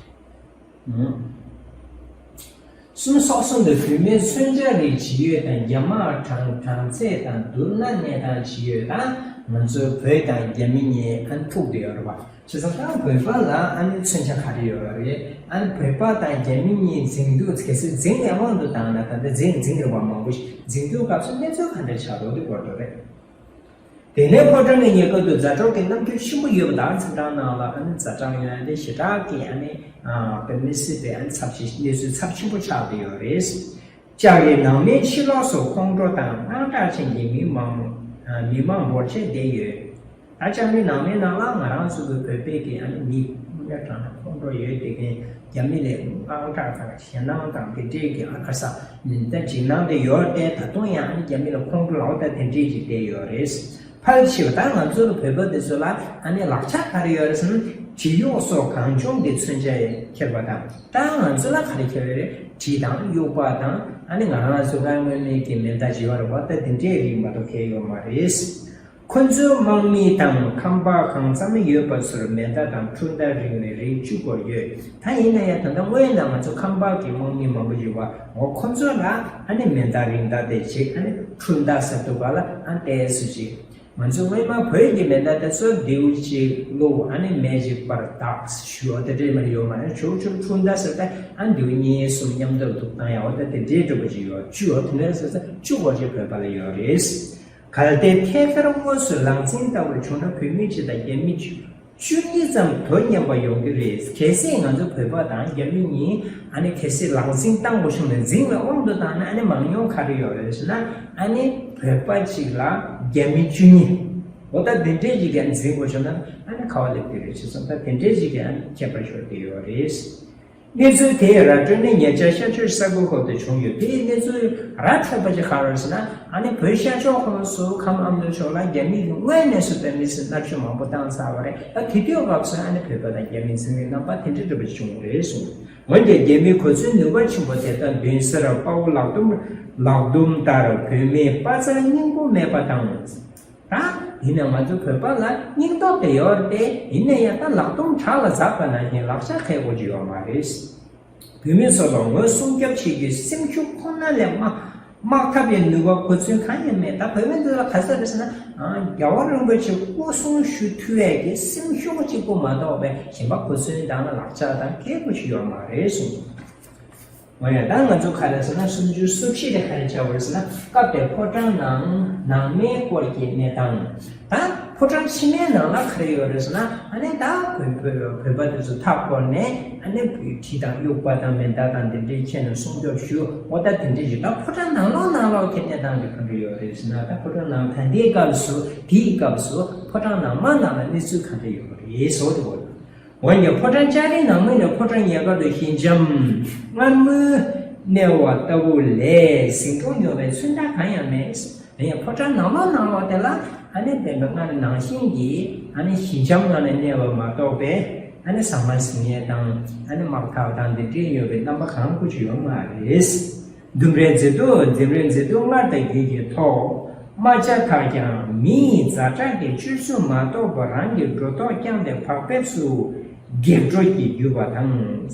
ཨང་། སུམ་ཅུ་སོ་གསུམ་དེ་བོད་མིའི་མཚོན་ཆ་རིགས་ཇི་ཡོད་དང་། རྒྱ་དམག་གྲངས་གྲངས་ཚད་དང་། བསྡུར་ན་གནས་སྟངས་ཇི་ཡོད་དང་། ང་ཚོའི་བོད་དང་རྒྱ་མི་གཉིས་ཨ་ནི་ཐུག་བསྡད་ཡོད་རེད་པ། བྱས་ཙང་ད་བོད་པ་ལ་ཨ་ནི་མཚོན་ཆ་ག་རེ་ཡོད་རེད། ཨ་ནི་བོད་པ་དང་རྒྱ་མི་གཉིས་འཛིང་དུས། གལ་སྲིད་འཛིང་ཡག་མང་དུ་བཏང་ན། ད་ལྟ་འཛིང་འཛིང་རེད་པ། མང་པོ་ཞིག་འཛིང་དུས་སྐབས་སུ་གནས་ཚུལ་ག་འདྲ་ཆགས་འགྲོ་དེ་སྐོར་དུ་རེད། དེ་ནས་ཕོ་བྲང་ནས་ཉེ་སྐབས་དུ་མཛའ་གྲོགས་ཀྱི་རྣམ་འགྱུར་ཆེན་པོ་ཡོད་པ་དང་། ཚེས་གྲངས་ནང་ལ་ཨ་ནི་ཛ་དྲག་ཡོང་ཡ་དེ་ཞེ་དྲག་གི་ཨ་ནི་ཨ་དཔེ་མི་སྲིད་པའི་ཨ་ནི་ཚབས་ཆེ། གནས་ཚུལ་ཚབས་ཆེན་པོ་ཆགས་བསྡད་ཡོད་རེད། ལྕགས་རི་ནང་མའི་ཕྱི་ལོགས་སུ་ཁོང་ཁྲོ་དང་དངངས་སྐྲག་ཅན་གྱི་མི་མང་མི་མང་འབོར་ཆེན་བསྡད་ཡོད། ད་ལྕགས་རི་ནང་མའི་ནང་ལ་ང་རང་ཚོ་གི་བོད་པའི་གི་ཨ་ནི་མི་དངོས་གནས་དྲང་གནས་ཁོང་ཁྲོ་ཡོད་བསྡད་མཁན། རྒྱ་མི་ལ་དངངས་སྐྲག་དང་ཞེད་སྣང་དང་དེ་འདྲས་ཀྱི་ཨ་ཁ་ས་ད་འཇིགས་སྣང་དེ་ཡོད་དེ། ད་དུང་ཡང་ཨ་ནི་རྒྱ་མི་ལ་ཁོང་ཁྲོ་ལངས་ད་དེ་འདྲས་ཀྱི་བསྡད་ཡོད་རེད། ཕལ་ཆེ་བ་ད་ང་ཚོ་ལ་བོད་པ་དེ་ཚོ་ལ་ཨ་ནི་ལག་ཆ་ག་རེ་ཡོད་རེད་ཟེར་ན། གྲི་གཡོག་སོགས་གང་བྱུང་གི་མཚོན་ཆ་ཁྱེར་བ་དང་། ད་ང་ཚོ་ལ་ག་རེ་ཁྱེར་བ་རེད། གྲི་དང་གཡོག་པ་དང་། ཨ་ནི་ང་རང་ཚོ་ལ་དངོས་གནས་ཀྱི་མེ་མདའ་ཅིག་ཡོད་རེད་པ། ད་དེ་འདྲའི་རིགས་མ་གཏོགས་ཁྱེར་ཡོད་མ་རེད། ཁོ་ཚོའི་དམག་མི་དང་ཁམས་པ་གང་འཚམ་ཡོད་པ་ཚོར་མེ་མདའ་དང་འཕྲུལ་མདའ་རིགས་ནི་རིགས་བཅུ་སྐོར་ཡོད། ད་ཡིན་ན་ཡང་ད་ལྟ་སྔོན་ལ་ང་ཚོ་ཁམས་པ་གི་དམག་མི་མང་པོ་ཡོད་པ། འོ་ཁོ་ཚོ་ལ་ཨ་ནི་མེ་མདའ་རིགས་འདྲ་དེ་ཅིག་ཨ་ནི་འཕྲུལ་མདའ་ཟེར་འདུག་ག་ལ། ཨ་ཏོག་ཙམ་ཅིག་ང་ཚོ་སྔོན་མ་བོད་ཀྱི་མེ་མདའ་དེ་ཚོ་མདེའུ་གཅིག་བླུགས། ཨ་ནི་མེ་གཅིག་པར་བཏགས་ཞུ་བ་དེ་འདྲས་མ་ཡོད་མ་རེད། ཆུང་ཆུང་འཕྲུལ་མདའ་ཟེར་ཏེ་ཨ་མདེའུ་གཉིས་གསུམ་མཉམ་དུ་འདུག་བཏང་ཡ། འོ་ད་དེ་འདྲས་འགྲོ་གི་ཅིག་ཡོད། བཅུ། འོ་དེ་འདྲས་ཟེར་ཏེ་བཅུ་སྐོར་ཅིག་བོད་པ་ལ་ཡོད་རེད། གལ་ཏེ་ཐད་ཀར་དངོས་སུ་ལག་འཛིང་ལྟ་བུར་བྱུང་ན། བོད་མི་གཅིག་དང་རྒྱ་མི་བཅུ་གཉིས་ཙམ་དོ་མཉམ་པ་ཡོང་གི་རེད། གལ་སྲིད་ང་ཚོ་བོད་པ་དང་རྒྱ་མི་གཉིས་ཨ་ནི་གལ་སྲིད་ལག་འཛིང་བཏང་དགོས་བྱུང་ན། འཛིང་བའི་དབང་དུ་བཏང་ན་ཨ་ནི་མང་ཉུང་ག་རེ་ཡོད་རེད་ཟེར་ན། ཨ་ནི་བོད་པ་གཅིག་ལ་རྒྱ་མི་བཅུ་གཉིས། འོ་ད་འདི་འདྲས་ཀྱི་ག་འཛིང་དགོས་བྱུང་ན་ཨ་ནི་ག་པར་སླེབས་ཀྱི་རེད་ཟེར་སོང་། ད་དེ་འདྲས་ཀྱི་ག་ཁྱད་པར་ཤོར་གྱི་ཡོད་རེད། གནས་ཚུལ་དེ་ར་སྤྲོད་ནས་ཉེ་ཆར་ཤར་ཕྱོགས་ས་ཁུལ་ཁག་ཏུ་བྱུང་ཡོད། དེའི་གནས་ཚུལ་ར་འཕྲོད་པ་ཅིག་ག་རེ་རེད་ཟེར་ན། ཨ་ནི་བོད་ཤར་ཕྱོགས་ཁོངས་སུ་ཁམས་ཨ་མདོ་ཕྱོགས་ལ་རྒྱ་མི་གིས་དངོས་གནས་སུ་དཔེ་མི་སྲིད་མནར་གཅོད་མང་པོ་བཏང་ཚར་བ་རེད། ད་དེ་དུས་སྐབས་སུ་ཨ་ནི་བོད་པ་དང་རྒྱ་མི་འཛིང་བའི་རྣམ་པ་དེ་འདྲ་འདྲ་པོ་ཅིག་བྱུང་བ་རེད་གསུངས། འོན་ཀྱང་རྒྱ་མིའི་གོ་མཚོན་ནུས་པ་ཆེན་པོ་དེ་དག་མདུན་སར་དཔའ་བོ་ལག་རྡུམ་ལག་རྡུམ་ལྟར་བོད་མིའི་དཔའ་རྩལ་སྙིང་པོ་མེད་པ་དང་། ད་ཡིན་ན་ང་ཚོ་བོད་པ་ལ་སྙིང་སྟོབས་དེ་ཡོད་རེད་དེ། ཡིན་ན་ཡང་ད་ལག་རྡུམ་བྲག་ལ་འཛེགས་པ་ནང་བཞིན་ལག་ཆ་ཁེལ་དགོས་ཀྱི་ཡོད་མ་རེད། བོད་མི་ཚོ་ལ་ངོས་སྲུང་སྐྱོབ་བྱེད་རྒྱུའི་སེམས་ཤུགས་ཁོ་ན་ལས་དམག་དམག་འཐབ་པའི་ནུས་པ་གོ་མཚོན་གང་ཡང་མེད། ད་བོད་མི་འདི་ལ་ག་ཚོད་རེད་ཟེར་ན། རྒྱལ་བ་རིན་པོ་ཆེ་སྐུ་སྲུང་ཞུ་ཐུབ་ཡས་ཀྱི་སེམས་ཤུགས་གཅིག་པུ་མ་གཏོགས་པའི་གཞན་པ་གོ་མཚོན་དང་ལག་ཆ་དང་ཁེལ་དགོས་ཀྱི་ཡོད་མ་རེད་གསུངས། འོ་ཡ། ད་ང་ཚོ་ག་རེ་ཟེར་ན། སུམ་ཅུ་སོ་བཞི་དེ་ག་རེ་བྱ་བ་རེད་ཟེར་ན། སྐབས་དེར་ཕོ་བྲང་ནང་ནང་མའི་སྐོར་གྱི་གནས་སྟངས། ད་ཕོ་བྲང་ཕྱི་མའི་ནང་ལ་ག་རེ་ཡོད་རེད་ཟེར་ན། ཨ་ནི་ད་བོད་བོད་བོད་པ་དེ་ཚོ་མཐའ་བསྐོར་ནས་ཨ་ནི་གྲི་དང་གཡུག་པ་དང་མེ་མདའ་དང་དེ་འདྲས་ཁྱེར་ནས་སྲུང་སྐྱོབ་ཞུ། འོ་ད་དེ་འདྲས་ཞིག་ད་ཕོ་བྲང་ནང་ལོགས་ནང་ལོགས་ཀྱི་གནས་སྟངས་དེ་ག་འདྲ་ཡོད་རེད་ཟེར་ན། ད་ཕོ་བྲང་ནང་ད་ལྟའི་སྐབས་སུ་དེའི་སྐབས་སུ་ཕོ་བྲང་ནང་མ་ནང་ལ་གནས་ཚུལ་ག་འདྲ་ཡོད་རེད་ཟེར་བ་དེ་གོ། འོན་ཀྱང་ཕོ་བྲང་ལྕགས་རིའི་ནང་མ་ནས་ཕོ་བྲང་ཉེ་འཁོར་དུ་ཞི་འཇམ་མངར་མོའི་གནས་བ་ལྟ་བུ་ལས་ཟིང་འཁྲུག་ཉོ་བའི་མཚོན་རྟགས་གང་ཡང་མེད། ཡང་ཕོ་བྲང་ནང་ལོགས་ནང་ལོགས་དེ་ལ་ཨ་ནི་དཔེ་མི་སྲིད་སྔར་ནང་བཞིན་གྱི་ཨ་ནི་ཞི་འཇམ་ངང་ནས་གནས་པ་མ་གཏོགས་པའི་ཨ་ནི་ཟ་མ་ཟ་མཁན་དང་ཨ་ནི་དམག་འཐབ་དང་འདི་འདྲའི་ཡོད་པའི་རྣམ་པ་གང་དགོས་ཀྱི་ཡོད་མ་རེད། ལྡུམ་རའི་མཛེས་སྡུག་ལྡུམ་རའི་མཛེས་སྡུག་སྔར་དང་བརྒྱུད་ཀྱི་ཐོག་རྨ་བྱ་དག་ཀྱང་མི་ཡི་ཛ་དྲག་གི་སྤྱོད་ཚུལ་མ་གཏོགས་པ་རང་གི་སྒྲོ་ཐོག་བརྐྱངས་ཏེ་བག་ཕེབས་སུ་རྒྱབ་འགྲོ་གི་རྒྱུ་བ་དང་།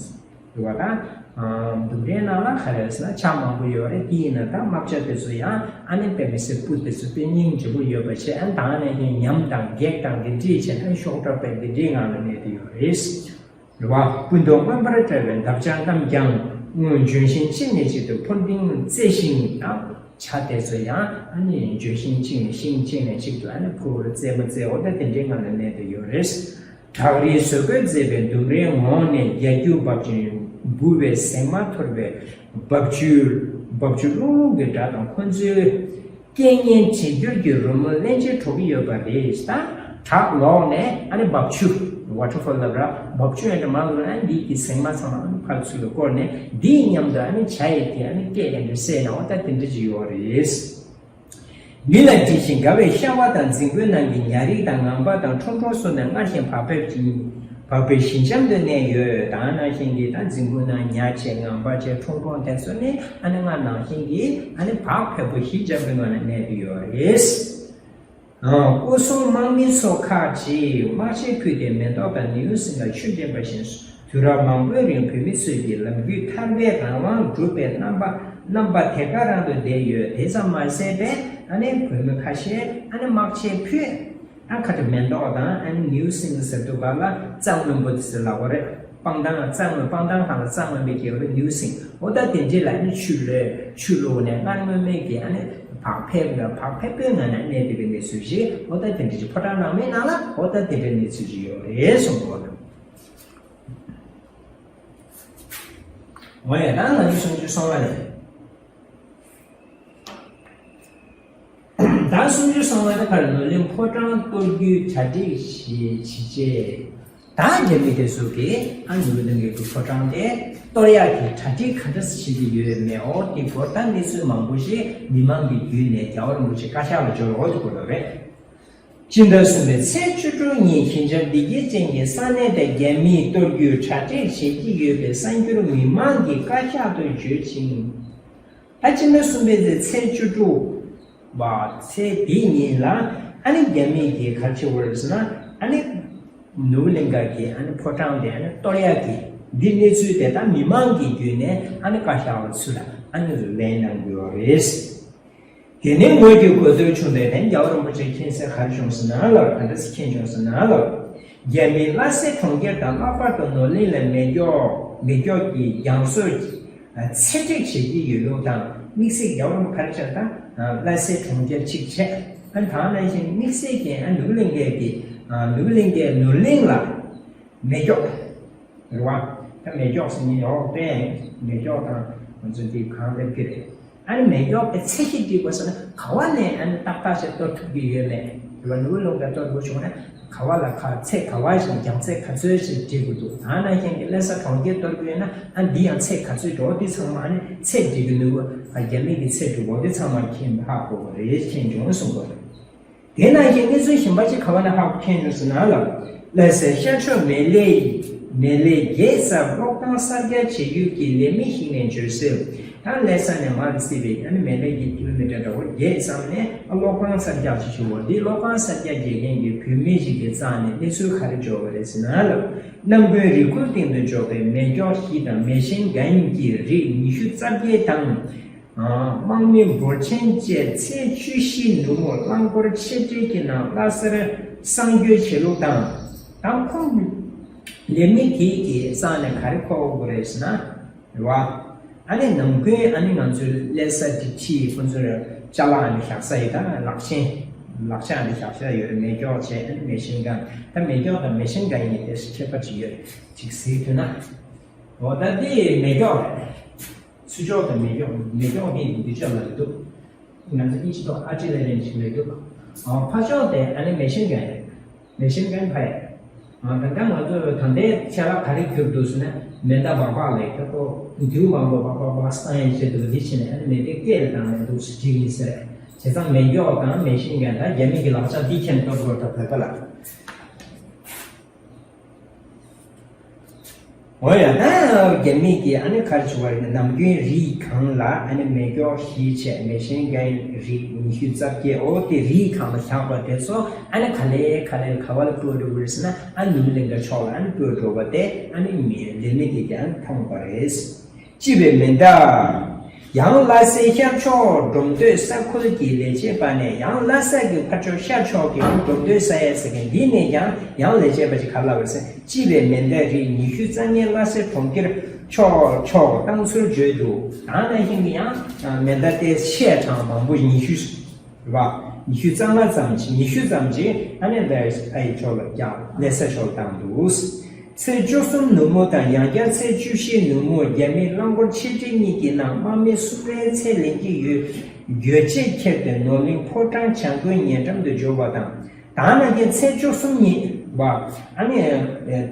རྒྱུ་བ་དང་། ལྡུམ་རའི་ནང་ལ་ག་རེ་ཟེར་ན་བྱ་མང་པོ་ཡོད་རེད། དེ་ཡིན་ན་ད་རྨ་བྱ་དེ་ཚོ་ཡང་ཨ་ནི་དཔེ་མི་སྲིད་སྤུ་དེ་ཚོ་དཔེ་སྙིང་རྗེ་པོ་ཡོད་པ་བྱས། ཨ་ནི་ད་ནས་ཀྱང་ཉམས་དང་སྒེག་དང་དེ་འདྲས་བྱས་ན་ཤོག་དྲ་པའི་དེ་འདྲའི་ངང་ལ་གནས་བསྡད་ཡོད་རེད། རེད་བ། སྤུ་མདོག་མངོན་པར་བཀྲ་བའི་འདབ་ཆགས་རྣམས་ཀྱང་སྔོན་ལྗོན་ཤིང་གཅིག་ནས་གཅིག་ཏུ་འཕུར་ལྡིང་རྩེ་ཞིང་དང་། བྱ་དེ་ཚོ་ཡང་ཨ་ནི་ལྗོན་ཤིང་གཅིག་ནས་ཤིང་གཅིག་ནས་གཅིག་ཏུ་ཨ་ནི་འཕུར་རྩེད་མོ་རྩེ། འོ་ད་དེ་འདྲའི་ངང་ནས་གནས་བསྡད་ཡོད་རེད། བྲག་རིའི་བཟོ་བཀོད་མཛེས་པའི་ལྡུམ་རའི་ངོགས་ནས་རྒྱ་སྒྱུ་འབབ་ཅིང་ འབུ་བའི་ཟེགས་མ་འཐོར་བའི་འབབ་ཆུ། འབབ་ཆུ་རླུང་རླུང་གི་སྒྲ་དང་ཁོ་ཚོའི་རྐྱེན་ངན་བྱེད་འགྱུར་གྱི་རོལ་མོ་སླན་ཆད་སྒྲོག་གི་ཡོད་པ་རེད། ད་བྲག་ལོགས་ནས་ཨ་ནི་འབབ་ཆུ། ཝ་ཊར་ཕོལ་ལབ་ར། འབབ་ཆུ་ཡང་འདྲ་མང་ལ་ཨ་ནི་འདི་གི་ཟེགས་མ་ཚང་མ་ཨ་ནི་ཕར་ཚུར་ལ་བསྐོར་ནས་འདིའི་མཉམ་དུ་ཨ་ནི་བྱ་ཡི་གི་ཨ་ནི་སྐད་ཡང་འདྲ་སད་ན་འོ་ད་དེ་འདྲ་ཅིག་ཡོད་རེད། མི་ལ་དྲིས་ཤིང་དགའ་བའི་ཤ་བ་དང་རྫིང་བུའི་ནང་གི་ཉ་རིགས་དང་ངང་པ་དང་ཁྲུང་ཁྲུང་སོགས་ནི་སྔར་བཞིན་བག་ཕེབས་ཀྱིས་བག་ཕེབས་ཞི་འཇམ་དུ་གནས་ཡོད། ད་ནང་བཞིན་གྱི་ད་རྫིང་བུ་ནང་ཉ་བྱས་ངང་པ་བྱས་ཁྲུང་ཁྲུང་དེ་ཚོ་ནི་ཨ་ནི་སྔར་ནང་བཞིན་གྱི་ཨ་ནི་བག་ཕེབས་པོ་ཞི་འཇམ་པོའི་ངང་ནས་གནས་ཀྱི་ཡོད་རེད། ཨང་། སྐུ་སྲུང་དམག་མི་ཚོ་ཁག་ཅིག་དམག་ཆས་ཕུད་དེ་མེ་ཏོག་དང་ནེའུ་སིང་ལ་ཆུ་འདྲེན་པ་བཞིན་དུས་རབས་མང་པོའི་རིང་བོད་མི་ཚོས་ཀྱི་ལམ་རྒྱུད་ཐར་པའི་རང་དབང་བསྒྲུབས་པའི་རྣམ་པ་རྣམ་པ་དེ་ག་རང་དུ་བསྡད་ཡོད། དེ་ཙམ་མ་ཟད་པའི་ཨ་ནི་བོད་མི་ཁ་ཤས་ཨ་ནི་དམག་ཆས་ཕུད། ཨ་ཁ་ཏེ་མེ་ཏོག་དང་ཨ་ནི་ནེའུ་སིང་ཟེར་དུས་ག་ལ་རྩྭ་སྔོན་པོ་དེ་ཚོ་ལབ་པ་རེད། སྤང་ཐང་རྩྭ་སྔོན། སྤང་ཐང་ཁ་ལ་རྩྭ་སྔོན་པོའི་རྒྱལ་པོ་ནེའུ་སིང་། འོ་ད་དེ་འདྲ་ལ་ཨ་ནི་ཆུ་ལོག་ཆུ་ལོག་ནས་སྔར་སྔོན་མའི་གི་ཨ་ནི་བག་ཕེབས་ལ་བག་ཕེབས་པོའི་ངང་ནས་གནས་བསྡད་པའི་གནས་ཚུལ་ཞིག་འོ་ད་དེ་འདྲ་ཅིག་ཕོ་བྲང་ནང་མའི་ནང་ལ་འོ་ད་དེ་འདྲའི་གནས་ཚུལ་ཞིག་ཡོད་རེད་གསུངས་པ་རེད། འོ་ཡ། ད་ང་ཚོ་སུམ་ཅུ་སོ་ལྔ་ནས། ད་སུམ་ཅུ་སོ་ལྔ་ནས་ཕར་ནོར་གླིང་ཕོ་བྲང་གཏོར་རྒྱུའི་གྲ་སྒྲིག་ཞིག་བྱེད་ཅེས། ད་རྒྱ་མི་དེ་ཚོ་གིས་ཨ་ནོར་གླིང་གི་ཕོ་བྲང་དེ་གཏོར་ཡག་གི་གྲ་སྒྲིག་ག་འདྲ་བྱེད་ཀྱི་ཡོད་མེད། འོ་དེ་སྐོར་ད་གནས་ཚུལ་མང་པོ་ཞིག་མི་མང་གི་བརྒྱུད་ནས་རྒྱལ་བ་རིན་པོ་ཆེ་བཀའ་ཤག་ལ་འབྱོར་འོ་དེ་སྐོར་ལ་རེད། སྤྱི་ཟླ་གསུམ་པའི་ཚེས་བཅུ་དྲུག་ཉིན་ཞི་འཇམ་བདེ་སྐྱིད་ཅན་གྱི་ས་གནས་དེར་རྒྱ་མིས་གཏོར་རྒྱུའི་གྲ་སྒྲིག་བྱེད་ཀྱི་ཡོད་པའི་གསར་འགྱུར་མི་མང་གི་བཀའ་ཤག་ཏུ་བརྗོད་ཅིང་། ད་སྤྱི་ཟླ་གསུམ་པའི་ཚེས་བཅུ་དྲུག་པ་ཚེས་དེའི་ཉིན་ལ་ཨ་ནི་རྒྱ་མི་གིས་ག་རེ་བྱས་པ་རེད་ཟེར་ན། ཨ་ནི་ནོར་བུ་གླིང་ག་གི་ཨ་ནི་ཕོ་བྲང་དེ་ཨ་ནི་གཏོར་ཡག་གི་འདི་གནས་ཚུལ་དེ་ད་མི་མང་གི་བརྒྱུད་ནས་ཨ་ནི་བཀའ་ཤག་པ་ཚོ་ལ་ཨ་ནི་ལན་གནང་དགོས་པ་རེད། དེ་ནས་ངོས་ཀྱིས་གོ་ཐོས་བྱུང་བས་དེ་རྒྱལ་བ་རིན་པོ་ཆེ་མཁྱེན་གསལ་ག་རེ་བྱུང་ཟེར་ན་ལབ། ག་འདྲ་སེ་མཁྱེན་བྱུང་ཟེར་ན་ལབ། རྒྱ་མིས་ལྷ་སའི་གྲོང་ཁྱེར་དང་ལྷག་པར་དུ་ནོར་གླིང་ལ་མེ་སྒྱོགས་མེ་སྒྱོགས་ཀྱི་རྒྱང་སྲོལ་ཚད་སྒྲིག་བྱེད་ཀྱི་ཡོད་ལུགས་དང་། དམིགས་བསལ་རྒྱལ་བ་རིན་པོ་ག་རེ་བྱས་དང་ལྷ་སའི་གྲོང་ཁྱེར་གཅིག་བྱས། ཨ་ནི་ད་ནང་བཞིན་དམིགས་བསལ་གྱི་ཨ་ནོར་གླིང་གའི་གི་ནོར་གླིང་གའི་ནོར་གླིང་ལ་མེ་སྒྱོགས། རེད་བ། ད་མེ་སྒྱོགས་ཟེར་མཁན་ཡོད་པས། མེ་སྒྱོགས་དང་ང་ཚོ་འདི་གང་ལབ་ཀྱི་རེད། ཨ་ནི་མེ་སྒྱོགས་དེ་ཚད་གཞི་སྒྲིག་པ་ཟེར་ན་ག་བ་ནས་ཨ་ནི་ཏག་ཏག་ཞིག་གཏོར་ཐུབ་ཀྱི་ཡོད་མེད། རེད་བ། ནོར་གླིང་ལ་གཏོར་དགོས་བྱུང་ན་ག་བ་ལ་ག་ཚད་ག་བ་ཞིག་རྒྱང་ཚད་ག་ཚོད་ཞིག་སྒྲིག་དགོས་འདུག་ད་ནང་བཞིན་གྱི་ལྷ་ས་གྲོང་ཁྱེར་གཏོར་དགོས་ཡོད་ན་ཨ་འདི་ཡང་ཚད་ག་ཚོད་འགྲོ་འདི་ཚང་མ་ཨ་ནི་ཚད་སྒྲིག་གི་ནོར་བུ་རྒྱ་མི་གི་ཚད་སྒྲིག་འོ་འདི་ཚང་མ་མཁྱེན་ཧ་གོ་བ་རེད། མཁྱེན་བྱུང་གསུངས་པ་རེད། དེ་ནང་བཞིན་གནས་ཚུལ་གཞན་པ་ཅིག་ག་བ་ནས་ཧ་གོ་མཁན་ཡོད་ཟེར་ན་ལ། ལྷ་སའི་ཤར་ཕྱོགས་མེ་ལེ། མེ་ལེ་བརྒྱད་སར་གློག་ཁང་གསར་རྒྱག་བྱེད་ཡུལ་གྱི་ལས་མི་ཞིག་ནས་བརྗོད་གསལ། ད་ལྷ་ས་ནས་མར་སྲིད་པའི་ཨ་ནི་མེ་ལེ་གི་ཀི་ལོ་མི་ཊར་འདྲ་བོ་བརྒྱད་ཙམ་ནས་ཨ་གློག་ཁང་གསར་རྒྱག་བྱེད་ཆོག་འདི་གློག་ཁང་གསར་རྒྱག་བྱེད་མཁན་གྱི་བུད་མེད་ཞིག་གི་རྩ་ནས་གནས་ཚུལ་ག་རེ་འབྱོར་བ་རེད་ཟེར་ན་ལ། གནམ་དགུན་རི་ཁུལ་སྟེང་དུ་འཇོག་པའི་མེ་སྒྱོགས་བཞི་དང་མེ་ཤིན་གན་གྱི་རིགས་ཉི་ཤུ་རྩ་བརྒྱད་དང་། དམག་མི་འབོར་ཆེན་བཅས་ཚེས་བཅུ་བཞི་ནུབ་མོར་རླངས་འཁོར་ཆེ་གྲས་ཀྱི་ནང་ལྷ་སར་གསང་སྤྱོད་བྱེད་ལུགས་དང་། དང་ཁོང་ལས་མི་དེ་གི་རྩ་ནས་ག་རེ་གོ་དགོས་རེད་ཟེར་ན། རེད་བ། ཨ་ནི་ནམ་རྒྱུན་ཨ་ནི་ང་ཚོའི་ལྷ་ས་འདི་ཁྲིད་ཁོང་ཚོར་ཅ་ལག་ཨ་ནི་བཞག་ས་ཡོད། ད་ལག་ཆེན། ལག་ཆ་ཨ་ནི་བཞག་ས་ཡོད་རེད། མེ་སྒྱོགས་བྱས་ཨ་ནི་མེ་ཤིན་གན། ད་མེ་སྒྱོགས་དང་མེ་ཤིན་གན་གཉིས་དེ་ཁྱད་པར་ཅིག་ཡོད་རེད། ཅིག་གཟིགས་ཐུབ་ན། འོ་ད་འདི་མེ་སྒྱོགས་རེད། ཚུར་ཕྱོགས་དང་མེ་སྒྱོགས། མེ་སྒྱོགས་ནི་འདི་ཕྱོགས་ལ་རེད་འདུག་ང་ཚོ་ཨིན་ཇི་ཐོག་ཨར་ཊི་ལེ་རི་ཞིག་རེད་འདུག་ཨ་ཕར་ཕྱོགས་དེ་ཨ་ནི་མེ་ཤིན་གན་རེད། མེ་ཤིན་གན་ཕ་ཡ། ཨ་ད་ལྟ་ང་ཚོ་ད་ལྟའི་ཆ་ལ་ག་རེ་གྱུར་འདུག་ཟེར་ན་མེ་མདའ་སྦག་སྦག་ལས་ཀ་པོ་མདེའུ་མང་པོ་སྦག་སྦག་སྦག་བཏང་ཡས་བྱེད་འདུག་འདི་བྱས་ནས་ཨ་ནི་མེ་མདའི་སྐད་ལ་བཏང་ནས་འདུག་ཟེར་གྱི་ཡིན་ཟེར། བྱས་ཙང་མེ་སྒྱོགས་དང་མེ་ཤིན་གན་དང་རྒྱ་མི་གི་ལག་ཆ་འདི་ཁྱེར་གཏོར་དགོས་ད་བོད་པ་ལ། འོ་ཡ། ད་རྒྱ་མི་གིས་ཨ་ནི་ག་རེ་བྱུང་བ་རེད་ན། ནམ་རྒྱུན་རི་སྒང་ལ་ཨ་ནི་མེ་སྒྱོགས་བཞི་བྱས། མེ་ཤིན་གན་རིགས་ཉི་ཤུ་རྩ་བརྒྱད། འོ་དེ་རི་སྒང་ལ་བཞག་པ་དེ་ཚོ་ཨ་ནི་ག་ལེ་ག་ལེ་ག་བ་ལ་སྤོས་འགྲོ་གི་རེད་ཟེར་ན། ཨ་ནི་ནོར་གླིང་ག་ཕྱོགས་ལ་ཨ་ནི་སྤོས་འགྲོ་བ་དེ་ཨ་ནི་མི་ལས་མི་དེ་གིས་ཨ་ནི་མཐོང་བ་རེད། ཅེས་པའི་མེ་མདའ། ཡང་ལྷ་སའི་ཤར་ཕྱོགས་འབྲོམ་སྟོད་ས་ཁུལ་གྱི་ལས་བྱེད་པ་ནས་ཡང་ལྷ་ས་གི་ཕར་ཕྱོགས་ཤར་ཕྱོགས་ཀྱི་འབྲོམ་སྟོད་ས་ཡ་ཟེར་མཁན་འདི་ནས་ཀྱང་ཡང་ལས་བྱེད་པ་ཞིག་ག་རེ་ལབ་པ་རེད་ཟེར། ཅེས་པའི་མེ་མདའ་རིགས་ཉི་ཤུ་རྩ་ལྔ་ལྷ་སའི་གྲོང་ཁྱེར་ཕྱོགས་ཕྱོགས་བཏང་ཚུལ་བརྗོད་འདུག་ད་ནང་བཞིན་གྱི་ཡང་མེ་མདའ་དེ་ཆེ་གྲངས་མང་པོ་ཉི་ཤུ། རེད་བ། ཉི་ཤུ་རྩ་ལྔ་ཙམ་ཅིག་ཉི་ཤུ་ཙམ་ཅིག་ཨ་ནི་ལྷ་ས་ཕྱོགས་ལ་རྒྱག་ལྷ་ས་ཕྱོགས་ལ་བཏང་འདུག་ཚེས་བཅུ་གསུམ་ནུབ་མོ་དང་ཡང་བསྐྱར་ཚེས་བཅུ་བཞི་ནུབ་མོ་རྒྱ་མི་རླངས་འཁོར་ཆེ་འབྲིང་གཉིས་ཀྱི་ནང་དམག་མི་གསུམ་རེ་ཚེ་ལེན་གྱི་ཡོད། གྱོད་ཆེད་ཁྱེར་ཏེ་ནོར་གླིང་ཕོ་བྲང་བྱ་རྒོད་ཉེ་འགྲམ་དུ་འབྱོར་བ་དང་། ད་ནང་བཞིན་ཚེས་བཅུ་གསུམ་ཉིན་པ། ཨ་ནི་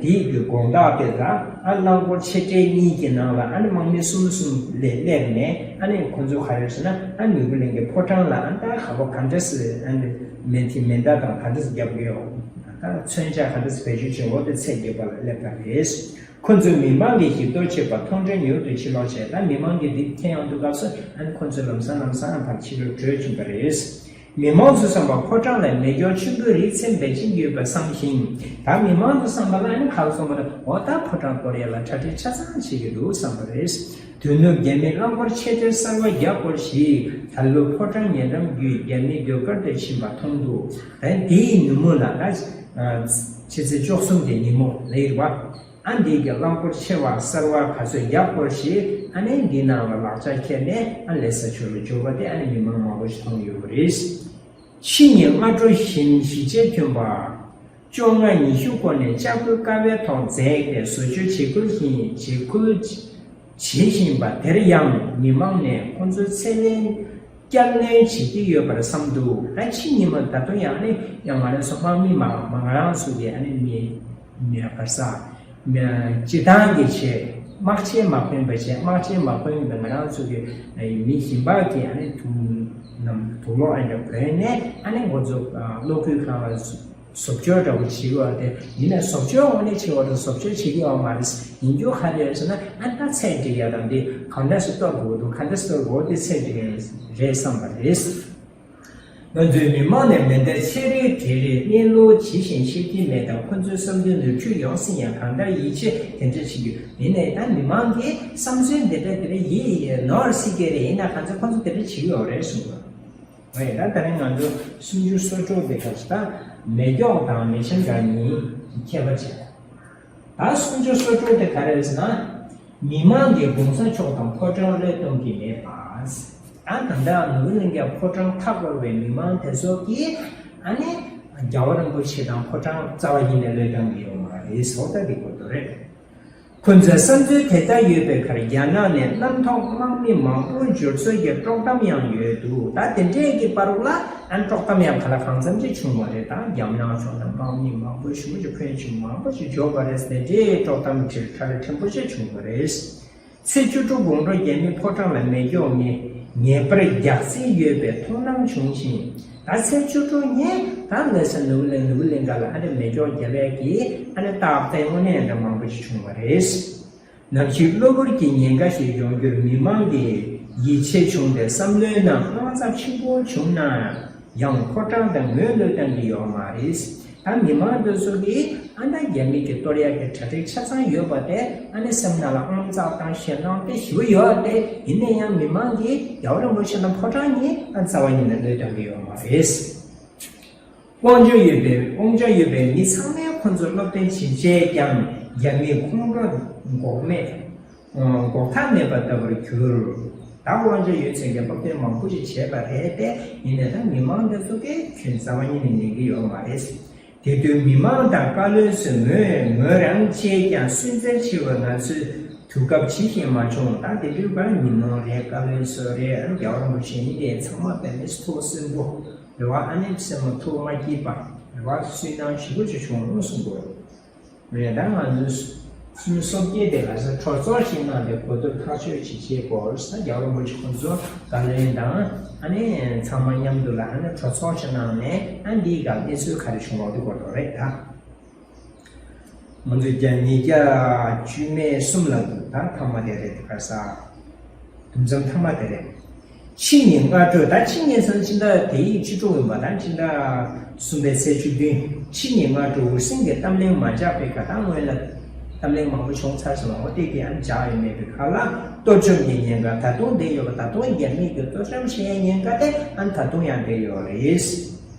དེའི་གི་དགོང་དག་དེ་ལ་ཨ་རླངས་འཁོར་ཆེ་འབྲིང་གཉིས་ཀྱི་ནང་ལ་ཨ་ནི་དམག་མི་གསུམ་གསུམ་ལས་སླེབས་ནས་ཨ་ནི་ཁོ་ཚོ་ག་རེ་ཟེར་ན་ཨ་ནི་ནོར་གླིང་གི་ཕོ་བྲང་ལ་ཨ་ད་ག་པ་ག་འདྲ་སེ་ཨ་ནི་མེ་མཐིང་མེ་མདའ་དང་ག་འདྲ་སེ་རྒྱབ་ཀྱི་ཡོད། ད་མཚོན་ཆ་ག་འདྲ་སེ་བེད་སྤྱོད་བྱེད་འོ་དེ་ཚད་རྒྱབ་པ་ལ་སླེབས་པ་རེད། ཁོ་ཚོས་མི་མང་གི་ཞིབ་ཐོ་བྱེད་པ་མཐོང་གྲོལ་མྱུར་དུ་ཕྱིར་ལོག་བྱས། ད་མི་མང་གི་འདི་ཁྱེད་ཡོང་དུས་སྐབས་སུ་ཨ་ནི་ཁོ་ཚོ་ལམ་སང་ལམ་སང་ཨ་ཕར་ཕྱི་རུ་བྲོས་ཕྱིན་པ་རེད། མི་མང་ཚོས་བསམ་པ་ཕོ་བྲང་ལ་མེ་སྒྱོགས་ཆེན་པོའི་རིགས་ཚད་འབེབས་ཀྱིན་ཡོད་པ་བསམ་ཞིང་། ད་མི་མང་ཚོས་བསམ་པ་ལ་ཨ་ནི་ག་རེ་གསུངས་པ་རེད། འོ་ད་ཕོ་བྲང་གཏོར་ཡ་ལ་གྲ་སྒྲིག་ཆ་ཚང་བྱེད་ཀྱི་འདུག་བསམ་པ་རེད། དོ་ནུབ་རྒྱ་མིའི་རླངས་འཁོར་ཆེ་གྲས་གསར་བ་བརྒྱ་སྐོར་ཞིག་ད་ལོ་ཕོ་བྲང་ཉེ་འགྲམ་བརྒྱུད་རྒྱ་མིའི་ཟློས་གར་དུ་ཕྱིན་པ་མཐོང་འདུག་ད་དེའི་ཉིན་མོ་ལ་ད་ཕྱི་ཚེས་བཅུ་གསུམ་གྱི་ཉིན་མོ་ལ་ཡིན་པ། ཨ་འདི་གི་རླངས་འཁོར་ཆེ་བ་གསར་བ་ག་ཚོད་བརྒྱ་སྐོར་ཞིག་ཨ་ནི་འདི་ནང་ལ་ལག་ཆ་ཁྱེར་ནས་ཨ་ལེ་ས་ཕྱོགས་ལ་འབྱོར་བ་དེ་ཨ་ནི་མི་མང་མང་པོ་ཞིག་མཐོང་ཡོད་པ་རེད། ཕྱི་ཉིན་སྔ་དྲོ་ཞིང་གཞིས་བྱེས་ཁྱོན་པ་བཅོ་ལྔ་ཉི་ཤུ་སྐོར་ནས་ལྕགས་སྐུལ་ཀ་བའི་ཐོག་འཛེགས་ཏེ་བཟོ་བཅོས་བྱེད་ཁུལ་བཞིན་བྱེད་ཁུལ་བྱེད་བཞིན་པ་དེར་ཡང་མི་མང་ནས་ཁོང་ཚོའི་ཚེ་ལས་བསྐྱར་ལེན་བྱེད་ཀྱི་ཡོད་པར་བསམ་འདུག་ད་ཕྱི་ཉིན་མོ་ད་དུང་ཡང་ནི་ཡང་ང་རང་ཚོ་དམག་མི་མ་མ་ང་རང་ཚོ་གི་ཨ་ནི་མི་མི་ག་ས་མི་སྤྱི་བཏང་གི་ཆེད་དམག་ཆས་མ་གོན་པ་བྱས། དམག་ཆས་མ་གོན་པའི་ང་རང་ཚོ་གི་མི་གཞན་པ་གི་ཨ་ནི་དུག་ནམ་དུག་ལོག་ཨ་འདྲ་གོན་ནས་ཨ་ནི་ང་ཚོ་གློག་སྐུད་ཁང་ལ་བཟོ་བཅོས་འདྲ་པོ་བྱེད་ཀྱི་ཡོད་རེད། ཡིན་ནའི་བཟོ་བཅོས་དངོས་གནས་བྱེད་པ་དང་བཟོ་བཅོས་བྱེད་ཀྱི་ཡོད་མ་རེད། ཡིན་རྒྱུ་ག་རེ་རེད་ཟེར་ན་ཨ་ད་ཚད་འགྲིག་ཡ་དང་འདི་གང་འདྲ་ཞིག་གཏོར་དགོས་འདུག་གང་འདྲ་ཞིག་གཏོར་དགོས་དེ་ཚད་འགྲིག་ཡ་རེད་བསམ་པ་རེད། ང་ཚོའི་མི་མང་ནས་མེ་མདའ་ཆེ་རིགས་དེ་རིགས་གནས་ལུགས་ཇི་བཞིན་ཤེས་ཀྱི་མེད་དང་། ཁོ་ཚོའི་བསམ་དོན་ནོར་འཁྲུལ་ཡོང་སྲིད་ཡང་གང་ལྟར་ཡིད་ཆེས་དེ་འདྲ་བྱེད་རྒྱུ་ཡིན་ནའི་ད་མི་མང་གི་བསམ་ཚུལ་འདི་འདྲ་དེ་འདྲ་ཡིད་ནོར་སྲིད་ཀྱི་རེད། ཡིན་ན་གང་ཚེ་ཁོ་ཚོ་དེ་འདྲ་བྱེད་ཀྱི་ཡོད་རེད་གསུངས་པ། ཨེ་ད་ད་རིང་ང་ཚོ་སུམ་ཅུ་སོ་དྲུག་དེ་ག་ཚོད་ད་མེ་སྒྱོགས་དང་མེ་ཤིང་ག་གཉིས་ཁྱད་པར་བྱས། ད་སུམ་ཅུ་སོ་དྲུག་དེ་ག་རེ་རེད་ཟེར་ན། མི་མང་གིས་གོང་ས་མཆོག་དང་ཕོ་བྲང་བློས་གཏོང་གི་མེད་པ། ད་ད་ལྟ་ནོར་གླིང་གི་ཕོ་བྲང་མཐའ་བསྐོར་བའི་མི་མང་དེ་ཚོ་གིས་ཨ་ནི་རྒྱལ་བ་རིན་པོ་ཆེ་དང་ཕོ་བྲང་རྩ་བ་ཉིད་ནས་བློས་གཏོང་གི་ཡོད་མ་རེད་ཟེར་ད་འདི་གོ་དོ་རེད། ཁོ་ཚོའི་བསམ་ཚུལ་དེ་ལྟར་ཡོད་པའི་ཁར་རྒྱ་ནག་ནས་གནམ་ཐོག་དམག་མི་མང་པོ་འབྱོར་སྲོལ་གྱི་དཀྲོག་གཏམ་ཡང་ཡོད་འདུག་ད་དེ་འདྲའི་གི་བར་ལ་ཨ་ནི་དཀྲོག་གཏམ་ཡང་ག་ལ་གང་འཚམ་ཅིག་བྱུང་བ་རེད། ད་རྒྱ་ནག་ཕྱོགས་ནས་དམག་མི་མང་པོ་ཞེ་པོ་ཅིག་ཕོན་ཆེན་མང་པོ་ཞིག་འབྱོར་བ་རེད་ཟེར་དེ་འདྲའི་དཀྲོག་གཏམ་ཁྲི་ཁྲ་རེ་ཕྲན་བུ་ཞིག་བྱུང་བ་རེད། ཚེས་བཅུ་དྲུག་དགོང་དྲོ་རྒྱ་མིའི་ཕོ་བྲང་ལ་མེ་སྒྱོགས་ངེས་ངེས་པར་རྒྱག་རྩིས་ཡོད་པའི་མཐོང་སྣང་བྱུང་ཞིང་། ད་ཚེས་བཅུ་དྲུག་ཉིན་ད་ལེ་ས་ནུབ་ལེ་ནུབ་ལེ་འགའ་ལ་ཨ་ནི་མེ་སྒྱོགས་རྒྱབ་ཡས་ཀྱི་ཨ་ནི་རྟགས་དེ་དངོས་གནས་འདྲ་མང་པོ་ཞིག་བྱུང་བ་རེད། ནམ་ཞིག་གློ་བུར་གྱི་ཉེན་ཁ་ཞིག་ཡོང་རྒྱུར་མི་མང་གིས་ཡིད་ཆེས་བྱུང་སྟེ་བསམ་བློའི་ནང་དངངས་འཚབ་ཆེན་པོ་བྱུང་ན་ཡང་ཕོ་བྲང་དང་ངོས་བློས་བཏང་གི་ཡོད་མ་རེད། ད་མི་མང་དེ་ཚོ་གིས་ཨ་ནི་རྒྱ་མི་གི་གཏོར་ཡག་གི་གྲ་སྒྲིག་ཆ་ཚང་ཡོད་པ་དེ་ཨ་ནི་སེམས་ནང་ལ་དངངས་འཚབ་དང་ཞེད་སྣང་དེ་ཞེ་པོ་ཡོད་དེ། ཡིན་ན་ཡང་མི་མང་གིས་རྒྱལ་བ་རིན་པོ་ཆེ་དང་ཕོ་བྲང་གཉིས་ཨ་རྩ་བ་ཉིད་ནས་བློས་བཏང་གི་ཡོད་མ་རེད། དབང་ཆ་ཡོད་པའི་དབང་ཆ་ཡོད་པའི་མི་ཚང་མས་ཁོ་ཚོར་སློབ་སྟོན་བྱེད་བྱས་ཀྱང་རྒྱ་མིས་ཁོང་ཁྲོ་འགོག་མེད། འགོག་ཐབས་མེད་པ་ལྟ་བུར་གྱུར། ད་དབང་ཆ་ཡོད་ཚད་ཀྱི་སློབ་སྟོན་མང་པོ་ཞིག་བྱས་པ་རེད་དེ། ཡིན་ནའི་ད་མི་མང་འདི་ཚོ་གིས་ཁྱོན་རྩ་བ་ཉིད་ནས་ཉན་གྱི་ཡོད་མ་རེད། དེ་དུས་མི་མང་དང་བཀའ་བློན་ཚོས་ངོས་ངོས་རང་བཅས་ཀྱང་སུན་གཙེར་ཆེ་བས་ང་ཚོས་དུས་སྐབས་ཇི་བཞིན་མ་བྱུང་། ད་དེ་དུས་ཀར་ཉིན་ནོར་རེད། བཀའ་བློན་ཚོ་རེད། རྒྱལ་བ་རིན་པོ་ཆེ་ཡིན་ཏེ་ཚང་མ་དཔེ་མི་ཐུགས་སུན་པོ་རེད་བ། ཨ་ནི་སེམས་ཐུགས་མ་སྐྱིད་པ་རེད་བ། སུན་སྣང་ཞེ་པོ་ཅིག་བྱུང་གསུང་གི་རེད། རེད། ད་ང་ཚོས་སུམ་སོ་བརྒྱད་དེ་ལ་ས་གྲོས་ཚོགས་ཤིག་གནང་སྟེ་གོ་བསྡུར་ཐག་གཅོད་ཅིག་བྱེད་དགོས་ས། རྒྱལ་བ་རིན་པོ་ཆེ་ཁོང་ཚོ་བཀའ་བློན་དང་ཨ་ནི་ཚང་མ་མཉམ་དུ་ལ་ཨ་ནི་གྲོས་ཚོགས་ཤིག་གནང་ནས་ཨ་འདིའི་སྒང་གནས་ཚུལ་ག་རེ་བྱུང་བ་དེ་གོ་དགོས་རེད་ད། ང་ཚོས་བརྒྱ་ཉིས་བརྒྱ་བཅུ་མེད་གསུམ་ལ་འདུག་ད་མཐའ་མ་དེ་རེད། དེ་ག་ས་དུམ་མཚམས་མཐའ་མ་དེ་རེད། ཕྱི་ཉིན་སྔ་དྲོ། ད་ཕྱི་ཉིན་ཟེར་ན་ཕྱི་ཟླ་དེ་ཡི་ཕྱི་དྲོ་ཡིན་པ། ད་ཕྱི་ཟླ་གསུམ་པའི་ཚེས་བཅུ་བདུན། ཕྱི་ཉིན་སྔ་དྲོ་འུར་ཟིང་གི་གཏམ་གླེང་མ་བྱས་པའི་ཁར། ད་སྔོན་ལ་གཏམ་གླེང་མང་པོ་བྱུང་ཚར་སོང་བ། འོ་དེ་གི་ཨ་ནི་བྱ་ཡོད་མེད་པའི་ཁ་ལ། གཏོར་བཅོམ་གྱི་ཉེན་ཁ་ད་དུང་བསྡད་ཡོད་པ། ད་དུང་རྒྱ་མི་གི་གཏོར་བཅོམ་བྱེད་ཡའི་ཉེན་ཁ་དེ་ཨ་ནི་ད་དུང་ཡང་བསྡད་ཡོད་རེད། རེད་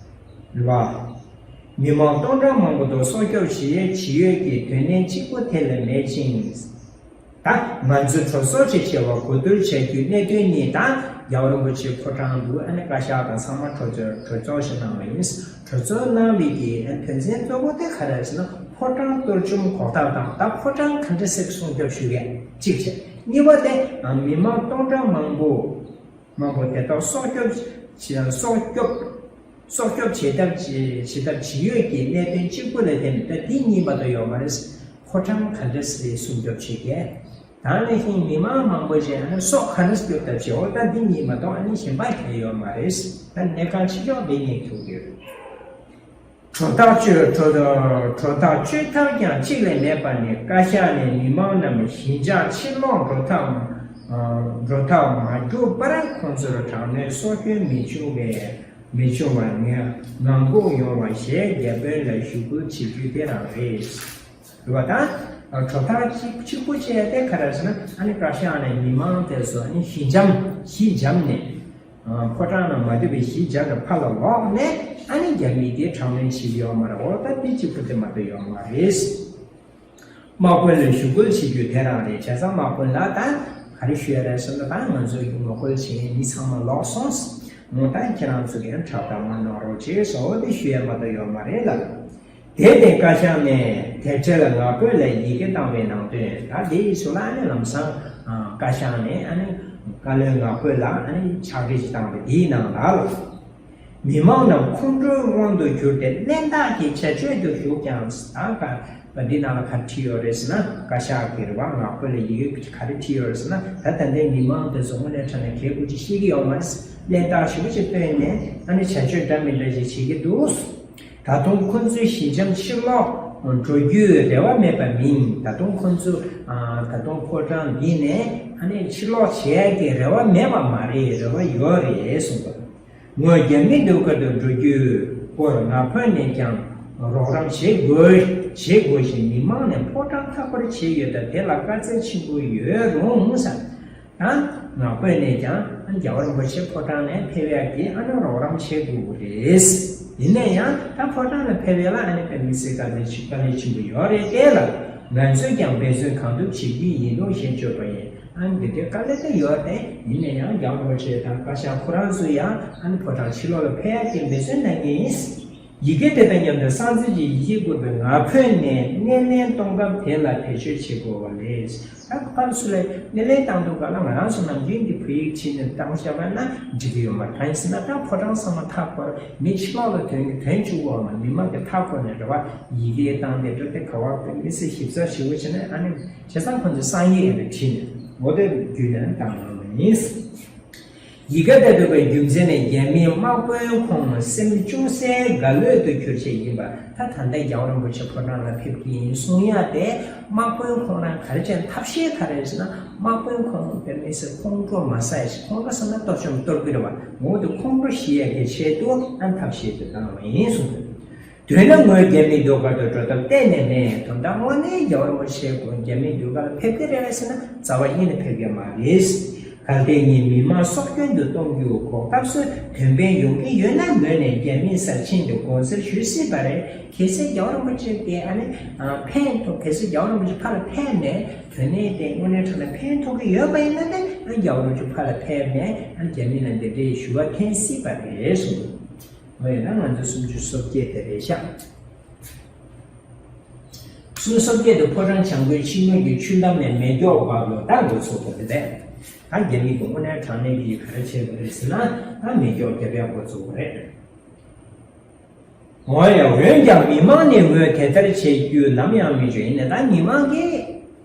བ། མི་མང་སྟོང་ཕྲག་མང་པོ་དང་སྲོག་སྐྱོབ་བྱེད་ཡས་ཇི་ཡོད་ཀྱི་དོན་གནད་གཅིག་པོ་དེ་ལས་མེད་ཅིང་། ད་ང་ཚོས་གྲོས་ཚོགས་ཤིག་བྱས་པ་གོ་བསྡུར་བྱ་རྒྱུའི་གནད་དོན་ནི། ད་རྒྱལ་བ་རིན་པོ་ཆེ་ཕོ་བྲང་དུ་ཨ་ནི་བཀའ་ཤག་དང་ཚང་མ་གྲོས་ཚོགས་གྲོས་ཚོགས་ཤིག་གནང་བ་ཡིན། གྲོས་ཚོགས་གནང་བའི་གི་ཨ་ནི་དོན་ཚན་གཙོ་བོ་དེ་ག་རེ་ཟེར་ན། ཕོ་བྲང་གཏོར་བཅོམ་གོག་ཐག་དང་། ད་ཕོ་བྲང་ག་འདྲ་ཟིག་སྲུང་སྐྱོབ་ཞུ་གི་གཅིག་བྱས། གཉིས་པ་དེ་མི་མང་སྟོང་ཕྲག་མང་པོ་མང་པོ་དེ་དག་སྲོག་སྐྱོབ་བྱེད་སྲོག་སྐྱོབ་སྲོག་སྐྱོབ་བྱེད་ཐབས་བྱེད་བྱེད་ཐབས་ཇི་ཡོད་ཀྱི་གནད་དོན་གཅིག་པུ་ལ་བརྟེན་ད་དེ་གཉིས་མ་གཏོགས་ཡོད་མ་རེད། ཕོ་བྲང་ག་འདྲ་ཟིག་སྲུང་སྐྱོབ་བྱེད་གི། ད་ནས་བཞིན་མི་མང་མང་པོ་ཞིག་ཨ་ནི་སྲོག་ག་འདྲ་སྐྱོབ་ཐབས་བྱེད། འོ་ད་འདི་གཉིས་མ་གཏོགས་ཨ་ནི་གཞན་པ་གང་ཡོད་མ་རེད། ད་གནད་འགག་ཆེ་ཤོས་འདི་གཉིས་ཐུག་ཡོད། གྲོ་ཐག་གཅོད་གྲོ་གྲོ་ཐག་གཅོད་ཐབས་ཀྱང་གཅིག་ལས་མེད་པ་ནི། བཀའ་ཤག་ནས་མི་མང་རྣམས་ཞི་འཇགས་ཕྱིར་ལོག་འགྲོ་ཐབས་འགྲོ་ཐབས་མ་གྱུར་པར་ཁོང་ཚོར་དྲག་གནོན་སྲོག་སྐྱོན་མི་འབྱུང་བའི་མི་འབྱུང་བར་ངང་སྒུག་ཡོང་བ་ཞེས་རྒྱ་དཔོན་ལ་ཞུ་སྐུལ་བྱེད་རྒྱུ་དེ་རང་རེད། རེད་བ། ད་གྲོ་ཐག་གཅིག་གཅིག་པུ་བྱས་ཏེ་ག་རེ་ཟེར་ན། ཨ་ནི་བཀའ་ཤག་ནས་མི་མང་དེ་ཚོ་ཨ་ནི་ཞི་འཇམ་ཞི་འཇམ་ནས། ཕོ་བྲང་ནང་མ་སྡོད་པའི་ཞི་འཇམ་ནས་ཕར་ལ་ལོག་ནས་ཨ་ནི་རྒྱ་མི་དེ་དྲག་གནོན་བྱེད་ཀྱི་ཡོད་མ་རེད། འོ་ད་དེ་གཅིག་པུ་དེ་མ་གཏོགས་ཡོད་མ་རེད། དམག་དཔོན་ལ་ཞུ་སྐུལ་བྱེད་རྒྱུ་དེ་རང་རེད། བྱས་ཙང་དམག་དཔོན་ལ་ད་ག་རེ་ཞུ་ཡ་རེད་ཟེར་ན། ད་ང་ཚོས་ངོ་རྒོལ་བྱེད་མཁན་མི་ཚང་མ་ལོག་སོང་། འོ་ད་ཁྱེད་རང་ཚོ་གིས་འཁྲབ་སྟངས་མ་གནང་རོགས་བྱེད་ཟེར། འོ་དེ་ཞུ་ཡ་མ་གཏོགས་ཡོད་མ་རེད་ལ། དེར་བརྟེན་བཀའ་ཤག་ནས་དེ་འཕྲལ་ངག་བོད་ལ་ཡི་གེ་བཏང་བའི་ནང་དོན། ད་དེའི་ཚུལ་ལ་ཨ་ནི་ལམ་སང་བཀའ་ཤག་ནས་ཨ་ནི་བཀའ་བློན་ངག་བོད་ལ་ཨ་ནི་ཕྱག་བྲིས་ཤིག་བཏང་བ་དེའི་ནང་ལ། མི་མང་རྣམས་ཁོང་ཁྲོའི་དབང་དུ་གྱུར་ཏེ་གླེན་རྟགས་ཀྱི་བྱ་སྤྱོད་དུ་ཞུགས་ཀྱང་། ད་ག་འདི་ནང་ལ་ག་རེ་བྲིས་ཡོད་རེད་ཟེར་ན། བཀའ་ཤག་གི་རེད་བ། ངག་བོད་ལ་ཡི་གེ་ག་རེ་བྲིས་ཡོད་རེད་ཟེར་ན། ད་ད་ལྟའི་མི་མང་དེ་ཚོ་དངོས་གནས་དྲང་གནས་གལ་དགོས་ཅིག་ཤེས་ཀྱི་ཡོད་མ་རེད། གླེན་རྟགས་ཞེ་པོ་ཅིག་བཏོན་ནས་ཨ་ནི་བྱ་སྤྱོད་འདྲ་མི་འདྲ་ཞིག་བྱེད་ཀྱི་འདུག། ད་དུང་ཁོ་ཚོའི་ཞི་འཇམ་ཕྱིར་ལོག་འགྲོ་རྒྱུའི་རེ་བ་མེད་པ་མིན། ད་དུང་ཁོ་ཚོ་ཨ་ད་དུང་ཕོ་བྲང་འདི་ནས་ཨ་ནི་ཕྱིར་ལོག་བྱེད་ཡ་གི་རེ་བ་མེད་པ་མ་རེད། རེ་བ་ཡོད་རེད་གསུངས་པ། ངོས་རྒྱ་མིའི་ཟློས་གར་དུ་འགྲོ་རྒྱུའི་སྐོར་ངག་བོད་ནས་ཀྱང་རོགས་རམ་བྱེད་དགོས་བྱེད་དགོས་ཞེས་མི་མང་ནས་ཕོ་བྲང་མཐའ་སྐོར་བྱས་ཡོད་སྟབས། དེ་ལ་དཀའ་ཚེགས་ཆེན་པོ་ཡོད་རུང་ཟེར། ད་ངག་བོད་ནས་ཀྱང་ཨ་ནི་རྒྱལ་བ་རིན་པོ་ཆེ་ཕོ་བྲང་ནས་ཕེབས་ཡག་གི་ཨ་ནི་རོགས་རམ་བྱེད་དགོས་རེད། ཡིན་ན་ཡང་ད་ཕོ་བྲང་ལ་ཕེབས་ཡག་ལ་ཨ་ནི་དཔེ་མི་སྲིད་དཀའ་ལས་ཆེ་དཀའ་ལས་ཆེན་པོ་ཡོད་རེད། དེ་ལ་ང་ཚོས་ཀྱང་འབད་བརྩོན་གང་ཐུབ་བྱེད་ཀྱི་ཡིན་ནོ་ཞེས་བརྗོད་པ་ཡིན། ཨ་ནི་འདི་འདྲའི་དཀའ་ལས་ད་ཡོད་རེད། ཡིན་ན་ཡང་རྒྱལ་བ་རིན་པོ་ཆེ་དང་བཀའ་ཤག་ཁོ་རང་ཚོ་ཡང་ཨ་ནི་ཕོ་བྲང་ཕྱི་ལོགས་ལ་ཕེབས་ཡག་གི་འབད་བརྩོན་གནང་གི་ཡིན། ཡི་གེ་དེ་དང་མཉམ་དུ་གསང་མཛོད་ཀྱི་ཡི་གེ་བཀོད་པའི་ངག་བོད་ནས་སྣེ་ལེན་གཏོང་སྐབས་དེ་ལ་བེད་སྤྱོད་བྱེད་དགོས་པ་ལས། ད་ཕར་ཚུར་ལ་སྣེ་ལེན་བཏང་དུས་སྒང་ལ་ང་རང་ཚོ་ནམ་རྒྱུན་གྱི་བོད་ཡིག་བྲིས་ནས་བཏང་བཞག་པ་ན་འགྲིག་གི་ཡོད་མ་རེད། གང་ཡིན་ཟེར་ན་ད་ཕོ་བྲང་ཚང་མ་མཐའ་བསྐོར། མི་ཕྱི་ལོགས་ལ་ཐོན་ཐོན་བཅུག་གི་ཡོད་མ་རེད། མི་མང་གི་མཐའ་བསྐོར་ནས་རེད་བ། ཡི་གེ་བཏང་སྟེ་འགྲོ་དེ་ག་བ་དཔེ་མི་སྲིད་ཞིབ་ཚགས་ཞེ་པོ་བྱས་ནས། ཨ་ནི་བྱས་ཙང་ཁོང་ཚོས་གསང་ཡིག་ཡིན་པ་བྲིས་ནས་འོ་དེ་བརྒྱུད་ནས་བཏང་གནང་བ་ཡིན། ཡི་གེ་དེ་ཐོབ་པའི་རྒྱུ་མཚན་ནི་རྒྱ་མིའི་དམག་དཔོན་ཁོང་སེམས་ཅུང་ཟད་དགའ་ལོས་དུ་གྱུར་ཆེད་ཡིན་པ། ད་ད་ལྟ་རྒྱལ་བ་རིན་པོ་ཆེ་ཕོ་བྲང་ལ་ཕེབས་ཀྱི་ཡིན་གསུང་ཡ་དེ། དམག་དཔོན་ཁོང་རང་ག་རེ་བྱས་ཐབས་ཤེས་ག་རེ་ཟེར་ན། དམག་དཔོན་ཁོང་དཔེ་མི་སྲིད་ཁོང་ཁྲོ་མ་ཟ་ཡ་ཞིག་ཁོང་ཁྲོ་ཟ་ན་གཏོར་བཅོམ་གཏོར་གི་རེད་བ། འོ་དེ་ཁོང་ཁྲོ་ཞི་ཡ་གི་ཆེད་དུ་ཨ་ཐབས་ཤེས་དེ་བཏང་བ་ཡིན་གསུངས་འདུག། དོན་ལ་ངོས་རྒྱ་མིའི་ཟློས་གར་དུ་འགྲོ་ཐབས་གཏན་ནས་མེད། དོན་དག་དངོས་གནས་རྒྱལ་བ་རིན་པོ་ཆེ་ཁོང་རྒྱ་མིའི་ཟློས་གར་ལ་ཕེབས་ཀྱི་རེད་པས་ཟེར་ན་རྩ་བ་ཉིད་ནས་ཕེབས་ཀྱི་མ་རེད། གལ་ཏེ་ངས་མི་མང་སྲོག་སྐྱོན་དུ་གཏོང་རྒྱུའི་གོ་སྐབས་སུ་དོན་ཕན་ཡོང་གི་ཡོད་ན་ངོས་ནས་རྒྱ་མིའི་གསར་ཆེན་དུ་དགོངས་སེལ་ཞུ་སྲིད་པ་རེད། གལ་སྲིད་རྒྱལ་བ་རིན་པོ་ཆེ་གིས་ཨ་ནི་ཕན་ཐོགས། གལ་སྲིད་རྒྱལ་བ་རིན་པོ་ཆེ་ཕར་ལ་ཕེབས་ནས་དོན་གནད་དེ་དངོས་གནས་དྲང་གནས་ཕན་ཐོགས་ཀྱི་ཡོད་པ་ཡིན་ན་ནི་ཨ་རྒྱལ་བ་རིན་པོ་ཆེ་ཕར་ལ་ཕེབས་ནས་ཨ་རྒྱ་མི་ལ་འདི་འདྲའི་ཞུ་བ་འཐེན་སྲིད་པ་རེད་གསུངས་འདུག། འོ་ཡིན་ན་ང་ཚོ་སུམ་ཅུ་སོ་བརྒྱད་དེ་རེད་ཤག། སུམ་ཅུ་སོ་བརྒྱད་དེ་ཕོ་བྲང་བྱང་སྒོའི་ཕྱི་ངོས་ཀྱི་ཆུ་འདམ་ནས་མེ་སྒྱོགས་འབབ་ལོ་ད་འགོ་ཚུགས་པ་དེ་རེད། ད་རྒྱ་མི་གི་དངོས་གནས་དྲང་གནས་ཀྱི་ག་རེ་བྱེད་དགོས་རེད་ཟེར་ན། ད་མེ་སྒྱོགས་རྒྱབ་ཡག་འགོ་ཚུགས་པ་རེད། འོ་ཡ། འོན་ཀྱང་མི་མང་ནས་ངོས་དེ་ལྟར་བྱེད་རྒྱུ་ནམ་ཡང་མི་བྱུང་། ཡིན་ནའི་ད་མི་མང་གིས་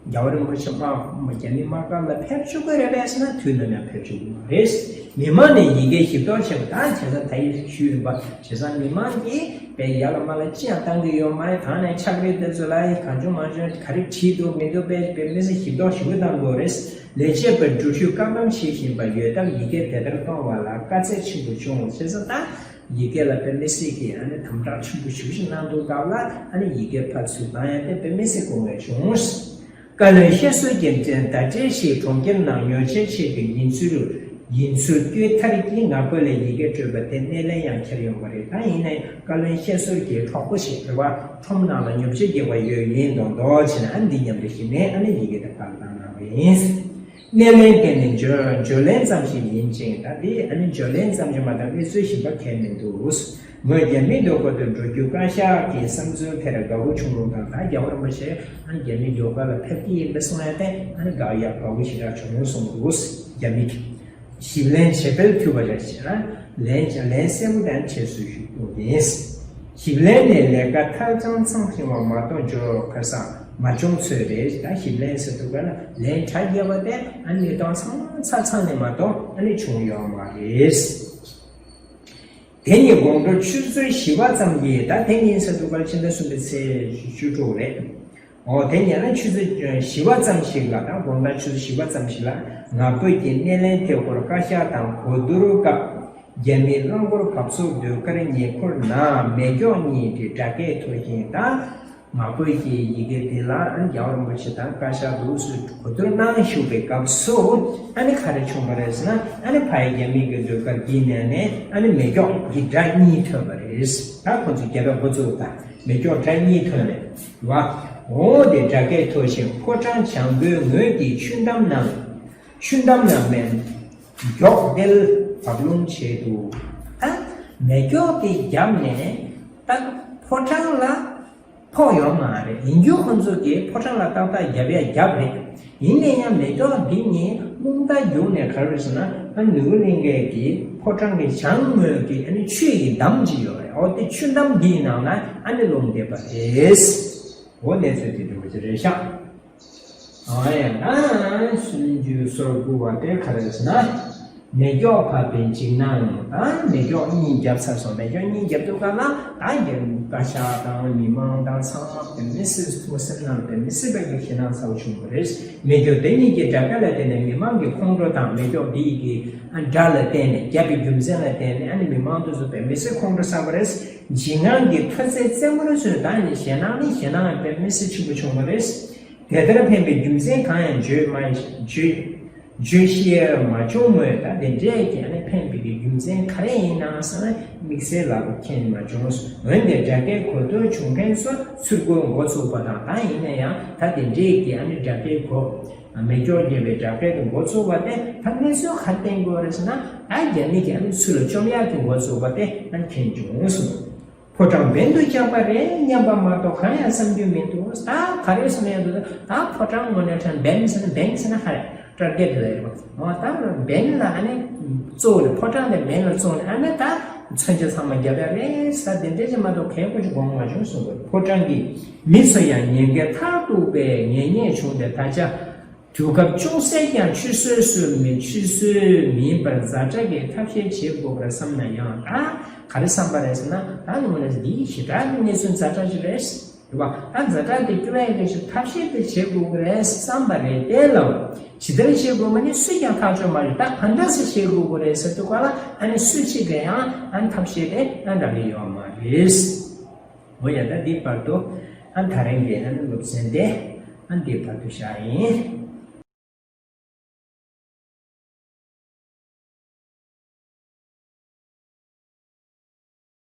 རྒྱལ་བ་རིན་པོ་ཆེ་དམག་རྒྱ་མི་དམག་སྒར་ལ་ཕེབས་བཅུག་གི་རེད་པས་ཟེར་ན་དུས་ནམ་ཡང་ཕེབས་བཅུག་གི་མ་རེད། མི་མང་ནས་ཡི་གེ་ཞིབ་འདོགས་བྱས་པ་དང་། བྱས་ཙང་ད་ཡིན་ཞུས་ཡིན་པ། བྱས་ཙང་མི་མང་གིས་དཔེ་ཡར་ལ་མར་ལ་ཅི་ཡང་བཏང་གི་ཡོད་མ་རེད། གང་ནས་ཕྱག་དཔེ་དེ་ཚོ་ལ་གང་བྱུང་མང་བྱུང་ག་རེ་བྲིས་འདུག་མི་འདུག་དཔེ་དཔེ་མི་སྲིད་ཞིབ་འདོགས་ཞིབ་པོ་བཏང་དགོས་རེད། ལས་བྱེད་པར་འགྲུལ་བཞུད་བཀག་སྡོམ་བྱེད་བཞིན་པ་ཡོད་སྟབས་ཡི་གེ་དེ་ལྟར་གཏོང་བ་ལ་དཀའ་ཚེགས་ཆེན་པོ་བྱུང་། བྱས་ཙང་ད་ཡི་གེ་ལ་དཔེ་མི་སྲིད་ཀྱི་ཨ་ནི་དམ་དྲག་ཆེན་པོ་ཞེ་པོ་ཞིག་གནང་འདུག་སྟབས་ལ། ཨ་ནི་ཡི་གེ་ཕར་ཚུར་བཏང་ཡ་དེ་དཔེ་མི་སྲིད་དཀའ་ངལ་བྱུང་། བཀའ་བློན་བཤད་སྲོལ་གྱི་བདག་འབྲེལ་ཞིག་གྲོང་ཁྱེར་ནང་ཉོ་ཆས་ཆེད་དུ་ཡིན་ཚུལ་ཡིན་ཚུལ་བཀོད་མཐར་གྱིས་ངག་བོད་ལ་ཡི་གེ་སྤྲོད་པ་དེ་སྣེ་ལེན་ཡང་འཁྱེར་ཡོང་བ་རེད། ད་ཡིན་ནའི་བཀའ་བློན་བཤད་སྲོལ་གྱི་གྲོགས་པོ་ཞིག་རེད་བ། ཁྲོམ་ནང་ལ་ཉོ་ཆས་རྒྱག་པ་ཡོད། ཡིན་མདོག་མདོག་བྱས་ནས་ཨ་ནི་འདི་མཉམ་དུ་ཞིག་ནས་ཨ་ནི་ཡི་གེ་དེ་ཕར་བཏང་གནང་བ་ཡིན། སྣེ་ལེན་དེ་ནི་བརྗོད་བརྗོད་ལེན་ཙམ་ཞིག་ཡིན་ཅིང་། ད་འདི་ཨ་ནི་བརྗོད་ལེན་ཙམ་ཞིག་མ་གཏོགས་གནས་ཚུལ་གཞན་པ་གང་མི་འདུག། ངོས་རྒྱ་མིའི་ཟློས་གར་དུ་འགྲོ་རྒྱུ་བཀའ་ཤག་གི་བསམ་ཚུལ་དེར་དགའ་བོ་བྱུང་ལུགས་དང་། ད་རྒྱལ་བ་རིན་པོ་ཆེ་ཨ་ནི་རྒྱ་མིའི་ཟློས་གར་ལ་ཕེབས་ཀྱི་ཡིན་པ་གསུངས་ཡ་དེ་ཨ་ནི་དགའ་ཡ་དགའ་བོ་ཞེ་དྲག་བྱུང་གསུངས་འདུག་རྒྱ་མི་གིས། ཞིབ་ལན་ཇེ་སྤེལ་ཐུབ་པ་རེད་ཅེ་ན། ལན་ལན་གསལ་པོ་དང་བྱས་སུ་ཞུ་དགོས་ཡིན། ཞིབ་ལན་ནས་ལས་ཀ་ཐག་ཆང་ཚང་ཞིང་བ་མ་གཏོགས་འབྱོར་ཁ་སང་མ་བྱུང་ཚོད་རེད། ད་ཞིབ་ལན་ཟེར་དུས་ག་ལ་ལན་གྲ་རྒྱས་པ་དེ་ཨ་ནི་གནས་སྟངས་ཚང་ཚ་ཚང་ནས་མ་གཏོགས་ཨ་ནི་བྱུང་ཡོད་མ་རེད། དེ་ནི་དགོང་དྲོ་ཆུ་ཚོད་བཞི་པ་ཙམ་གྱི། ད་དེ་ཉིན་ཟེར་དུས་ག་ལ་ཕྱི་ཟླ་གསུམ་པའི་ཚེས་བཅུ་དྲུག་རེད། འོ་དེ་ཉིན་ལ་ཆུ་ཚོད་བཞི་པ་ཙམ་ཞིག་ལ། ད་དགོང་དག་ཆུ་ཚོད་བཞི་པ་ཙམ་ཞིག་ལ་ང་ཕོད་ཀྱི་སྣེ་ལེན་ཐད་སྐོར་བཀའ་ཤག་དང་གོ་བསྡུར་སྐབས། རྒྱ་མི་རླངས་འཁོར་བབས་ཚུགས་ཟློས་གར་ཉེ་འཁོར་ན་མེ་སྒྱོགས་གཉིས་ཀྱི་སྒྲ་སྐད་མཐོ་ཞིང་། ད་ང་ཕོད་ཀྱི་ཡི་གེ་འདི་ལ་ཨ་ནི་རྒྱལ་བ་རིན་པོ་ཆེ་དང་བཀའ་ཤག་ལུགས་སུ་གོ་བསྡུར་གནང་བཞུགས་པའི་སྐབས་སུ། ཨ་ནི་ག་རེ་བྱུང་བ་རེད་ཟེར་ན། ཨ་ནི་ཕ་ཡི་རྒྱ་མི་གི་ཟློས་གར་འདིའི་ནང་ནས་ཨ་ནི་མེ་སྒྱོགས་ཀྱི་སྒྲ་གཉིས་ཐོས་པ་རེད། ད་ཁོ་ཚོས་རྒྱབ་པ་འགོ་བཙུགས་དང་མེ་སྒྱོགས་སྒྲ་གཉིས་ཐོས་ནས་བ། འོ་དེ་སྒྲ་སྐད་མཐོ་ཞིང་ཕོ་བྲང་བྱང་པོའི་ངོས་ཀྱི་ཆུ་འགྲམ་ནང་། ཆུ་འགྲམ་ནང་མེ་སྒྱོགས་དེ་ལ་བབས་ལུང་བྱས་འདུག་ད་མེ་སྒྱོགས་དེ་བརྒྱབ་ནས་ད་ཕོ་བྲང་ལ་ཕོག་ཡོད་མ་རེད། ཡིན་རྒྱུ་ཁོ་ཚོ་གིས་ཕོ་བྲང་ལ་ཏག་ཏག་རྒྱབ་ཡ་རྒྱབ་རེད། ཡིན་ན་ཡང་མེ་སྒྱོགས་འདི་ནི་རླུང་རྟ་རྒྱུག་ནས་ག་རེ་ཟེར་ན། ཨ་ནུས་གླིང་གའི་གི་ཕོ་བྲང་གི་བྱང་ངོས་ཀྱི་ཨ་ནི་ཆུ་ཡི་འདམ་ཅིག་ཡོད་རེད། འོ་དེ་ཆུ་འདམ་འདིའི་ནང་ན་ཨ་ནི་ལྷུང་བསྡད་པ་རེད། འོ་གནས་ཚུལ་དེ་འདྲ་བོ་ཅིག་རེད་ཤག་འོ་ཡ། ཨ་སུམ་ཅུ་སོ་དགུ་བ་དེ་ག་རེ་ཟེར་ན། མེ་སྒྱོགས་བབས་པའི་འཇིགས་སྣང་། ད་མེ་སྒྱོགས་གཉིས་བརྒྱབ་ཚར་སོང་། མེ་སྒྱོགས་གཉིས་བརྒྱབ་དུས་ག་ལ་ད་རྒྱ་བཀའ་ཤག་དང་མི་མང་དང་ཚང་མ་དཔེ་མི་སྲིད་ཐུགས་སེམས་ནང་དཔེ་མི་སྲིད་པའི་གི་ཞེད་སྣང་ཚ་བོ་བྱུང་བ་རེད། མེ་སྒྱོགས་དེ་གཉིས་ཀྱི་སྒྲ་སྐད་ལ་བརྟེན་ནས་མི་མང་གི་ཁོང་ཁྲོ་དང་། མེ་སྒྱོགས་འདི་ཡི་གི་ཨ་སྒྲ་ལ་བརྟེན་ནས། བརྒྱབ་པའི་རྒྱུ་མཚན་ལ་བརྟེན་ནས་ཨ་ནི་མི་མང་དེ་ཚོ་དཔེ་མི་སྲིད་ཁོང་ཁྲོ་ཟ་བ་རེད། འཇིགས་དངངས་ཀྱི་མཐོ་ཚད་རྩེད་མོར་སོན། ད་ནི་ཞེད་སྣང་ནི་ཞེད་སྣང་དཔེ་མི་སྲིད་ཆེན་པོ་བྱུང་བ་རེད། དེ་ལྟར་ཕན་པའི་རྒྱུ་མཚན་གང་ཡང་བརྗོད་མ་བརྗོད་བརྗོད་ཤེས་མ་བྱུང་མོད། ད་དེ་འདྲས་ཀྱི་ཨ་ནི་ཕན་པའི་གི་རྒྱུ་མཚན་ག་རེ་ཡིན་ནམ་ཟེར་ན། དམིགས་བསལ་ལ་མཁྱེན་མ་བྱུང་། འོན་ཏེ་སྒྲ་སྐད་གོ་ཐོས་བྱུང་མཁན་ཚོ་ཚུར་རྒོལ་འགོ་ཚུགས་པ་དང་། ད་ཡིན་ན་ཡང་ད་དེ་འདྲས་ཀྱི་ཨ་ནི་སྒྲ་སྐད་གོ། མེ་སྒྱོགས་བརྒྱབ་པའི་སྒྲ་སྐད་དུ་འགོ་ཚུགས་པ་དེ་ད་གནས་ཚུལ་ག་རེ་བསྟན་དགོས་རེད་ཟེར་ན། ད་རྒྱ་མི་གིས་ཨ་ནི་ཚུར་ལ་བཅོམ་ཡག་གི་འགོ་ཚུགས་པ་དེ་ཨ་ནི་མཁྱེན་བྱུང་གསུངས། ཕོ་བྲང་འབེན་དུ་བཅག་པ་རེད་སྙམ་པ་མ་གཏོགས་གང་ཡང་བསམ་རྒྱུ་མི་འདུག་ད་ག་རེ་གསུང་ཡག་འདུག་ད་ཕོ་བྲང་ངོ་ནས་དྲན། འབེན་ཟེར་ན། འབེན་ཟེར་ན་ཧ་རེ་སྐྲ་རྒྱ་དེ་ལ་ཡོད་པ། འོ་ད་འབེན་ལ་ཨ་ནི་གཙོ་བོ་རེད། ཕོ་བྲང་དེ་འབེན་ལ་གཙོ་བོ་རེད། ཨ་ནི་ད་མཚོན་ཆ་ཚང་མ་རྒྱབ་ཡག་རེད་ཟེར། དེ་འདྲས་ཀྱི་མ་གཏོགས་གལ་ཁོ་ཅིག་དགོངས་མ་བྱུང་གསུངས་པ། ཕོ་བྲང་གི་མི་ཚོ་ཡང་ཉེན་ཁའི་མཐར་ཐུག་པའི་ངེས་རྙེད་བྱུང་སྟེ། ད་ཆ་དུས་སྐབས་ཅུང་ཟད་ཀྱང་ཆུད་ཟོས་སུ་མི་ཆུད་ཟོས་མིན་པར་ཛ་དྲག་གི་ཐབས་ཤེས་བྱེད་དགོས་པར་བསམ་ན་ཡང་། ད་ག་རེ་བསམ་པ་རེད་ཟེར་ན། ད་ནི་མོ་ནས་འདི་ཞེ་དྲག་གི་གནས་ཚུལ་ཛ་དྲག་ཅིག་རེད། རེད་པ། ད་ཛ་དྲག་དེ་སྐྱོ་བའི་གི་ཞིག་ཐབས་ཤེས་དེ་བྱེད་དགོས་ཀྱི་རེད་བསམ་པ་རེད། དེ་ལ་ཇི་ལྟར་བྱེད་དགོས་མ་ནི་སུས་ཀྱང་ཐག་གཅོད་མ་རེད། ད་ག་འདྲ་སེ་བྱེད་དགོས་ཀྱི་རེད་ཟེར་དུས་ག་ལ་ཨ་ནི་སུ་གཅིག་གིས་ཡང་ཨ་ནི་ཐབས་ཤེས་དེ་ཨ་འདྲ་གི་ཡོད་མ་རེད། འོ་ཡ། ད་འདི་བར་དུ་ཨ་ནི་ད་རིང་གི་ཨ་ནི་སློབ་ཚན་དེ་ཨ་ནི་འདི་བར་དུ་བཞག་ཡིན།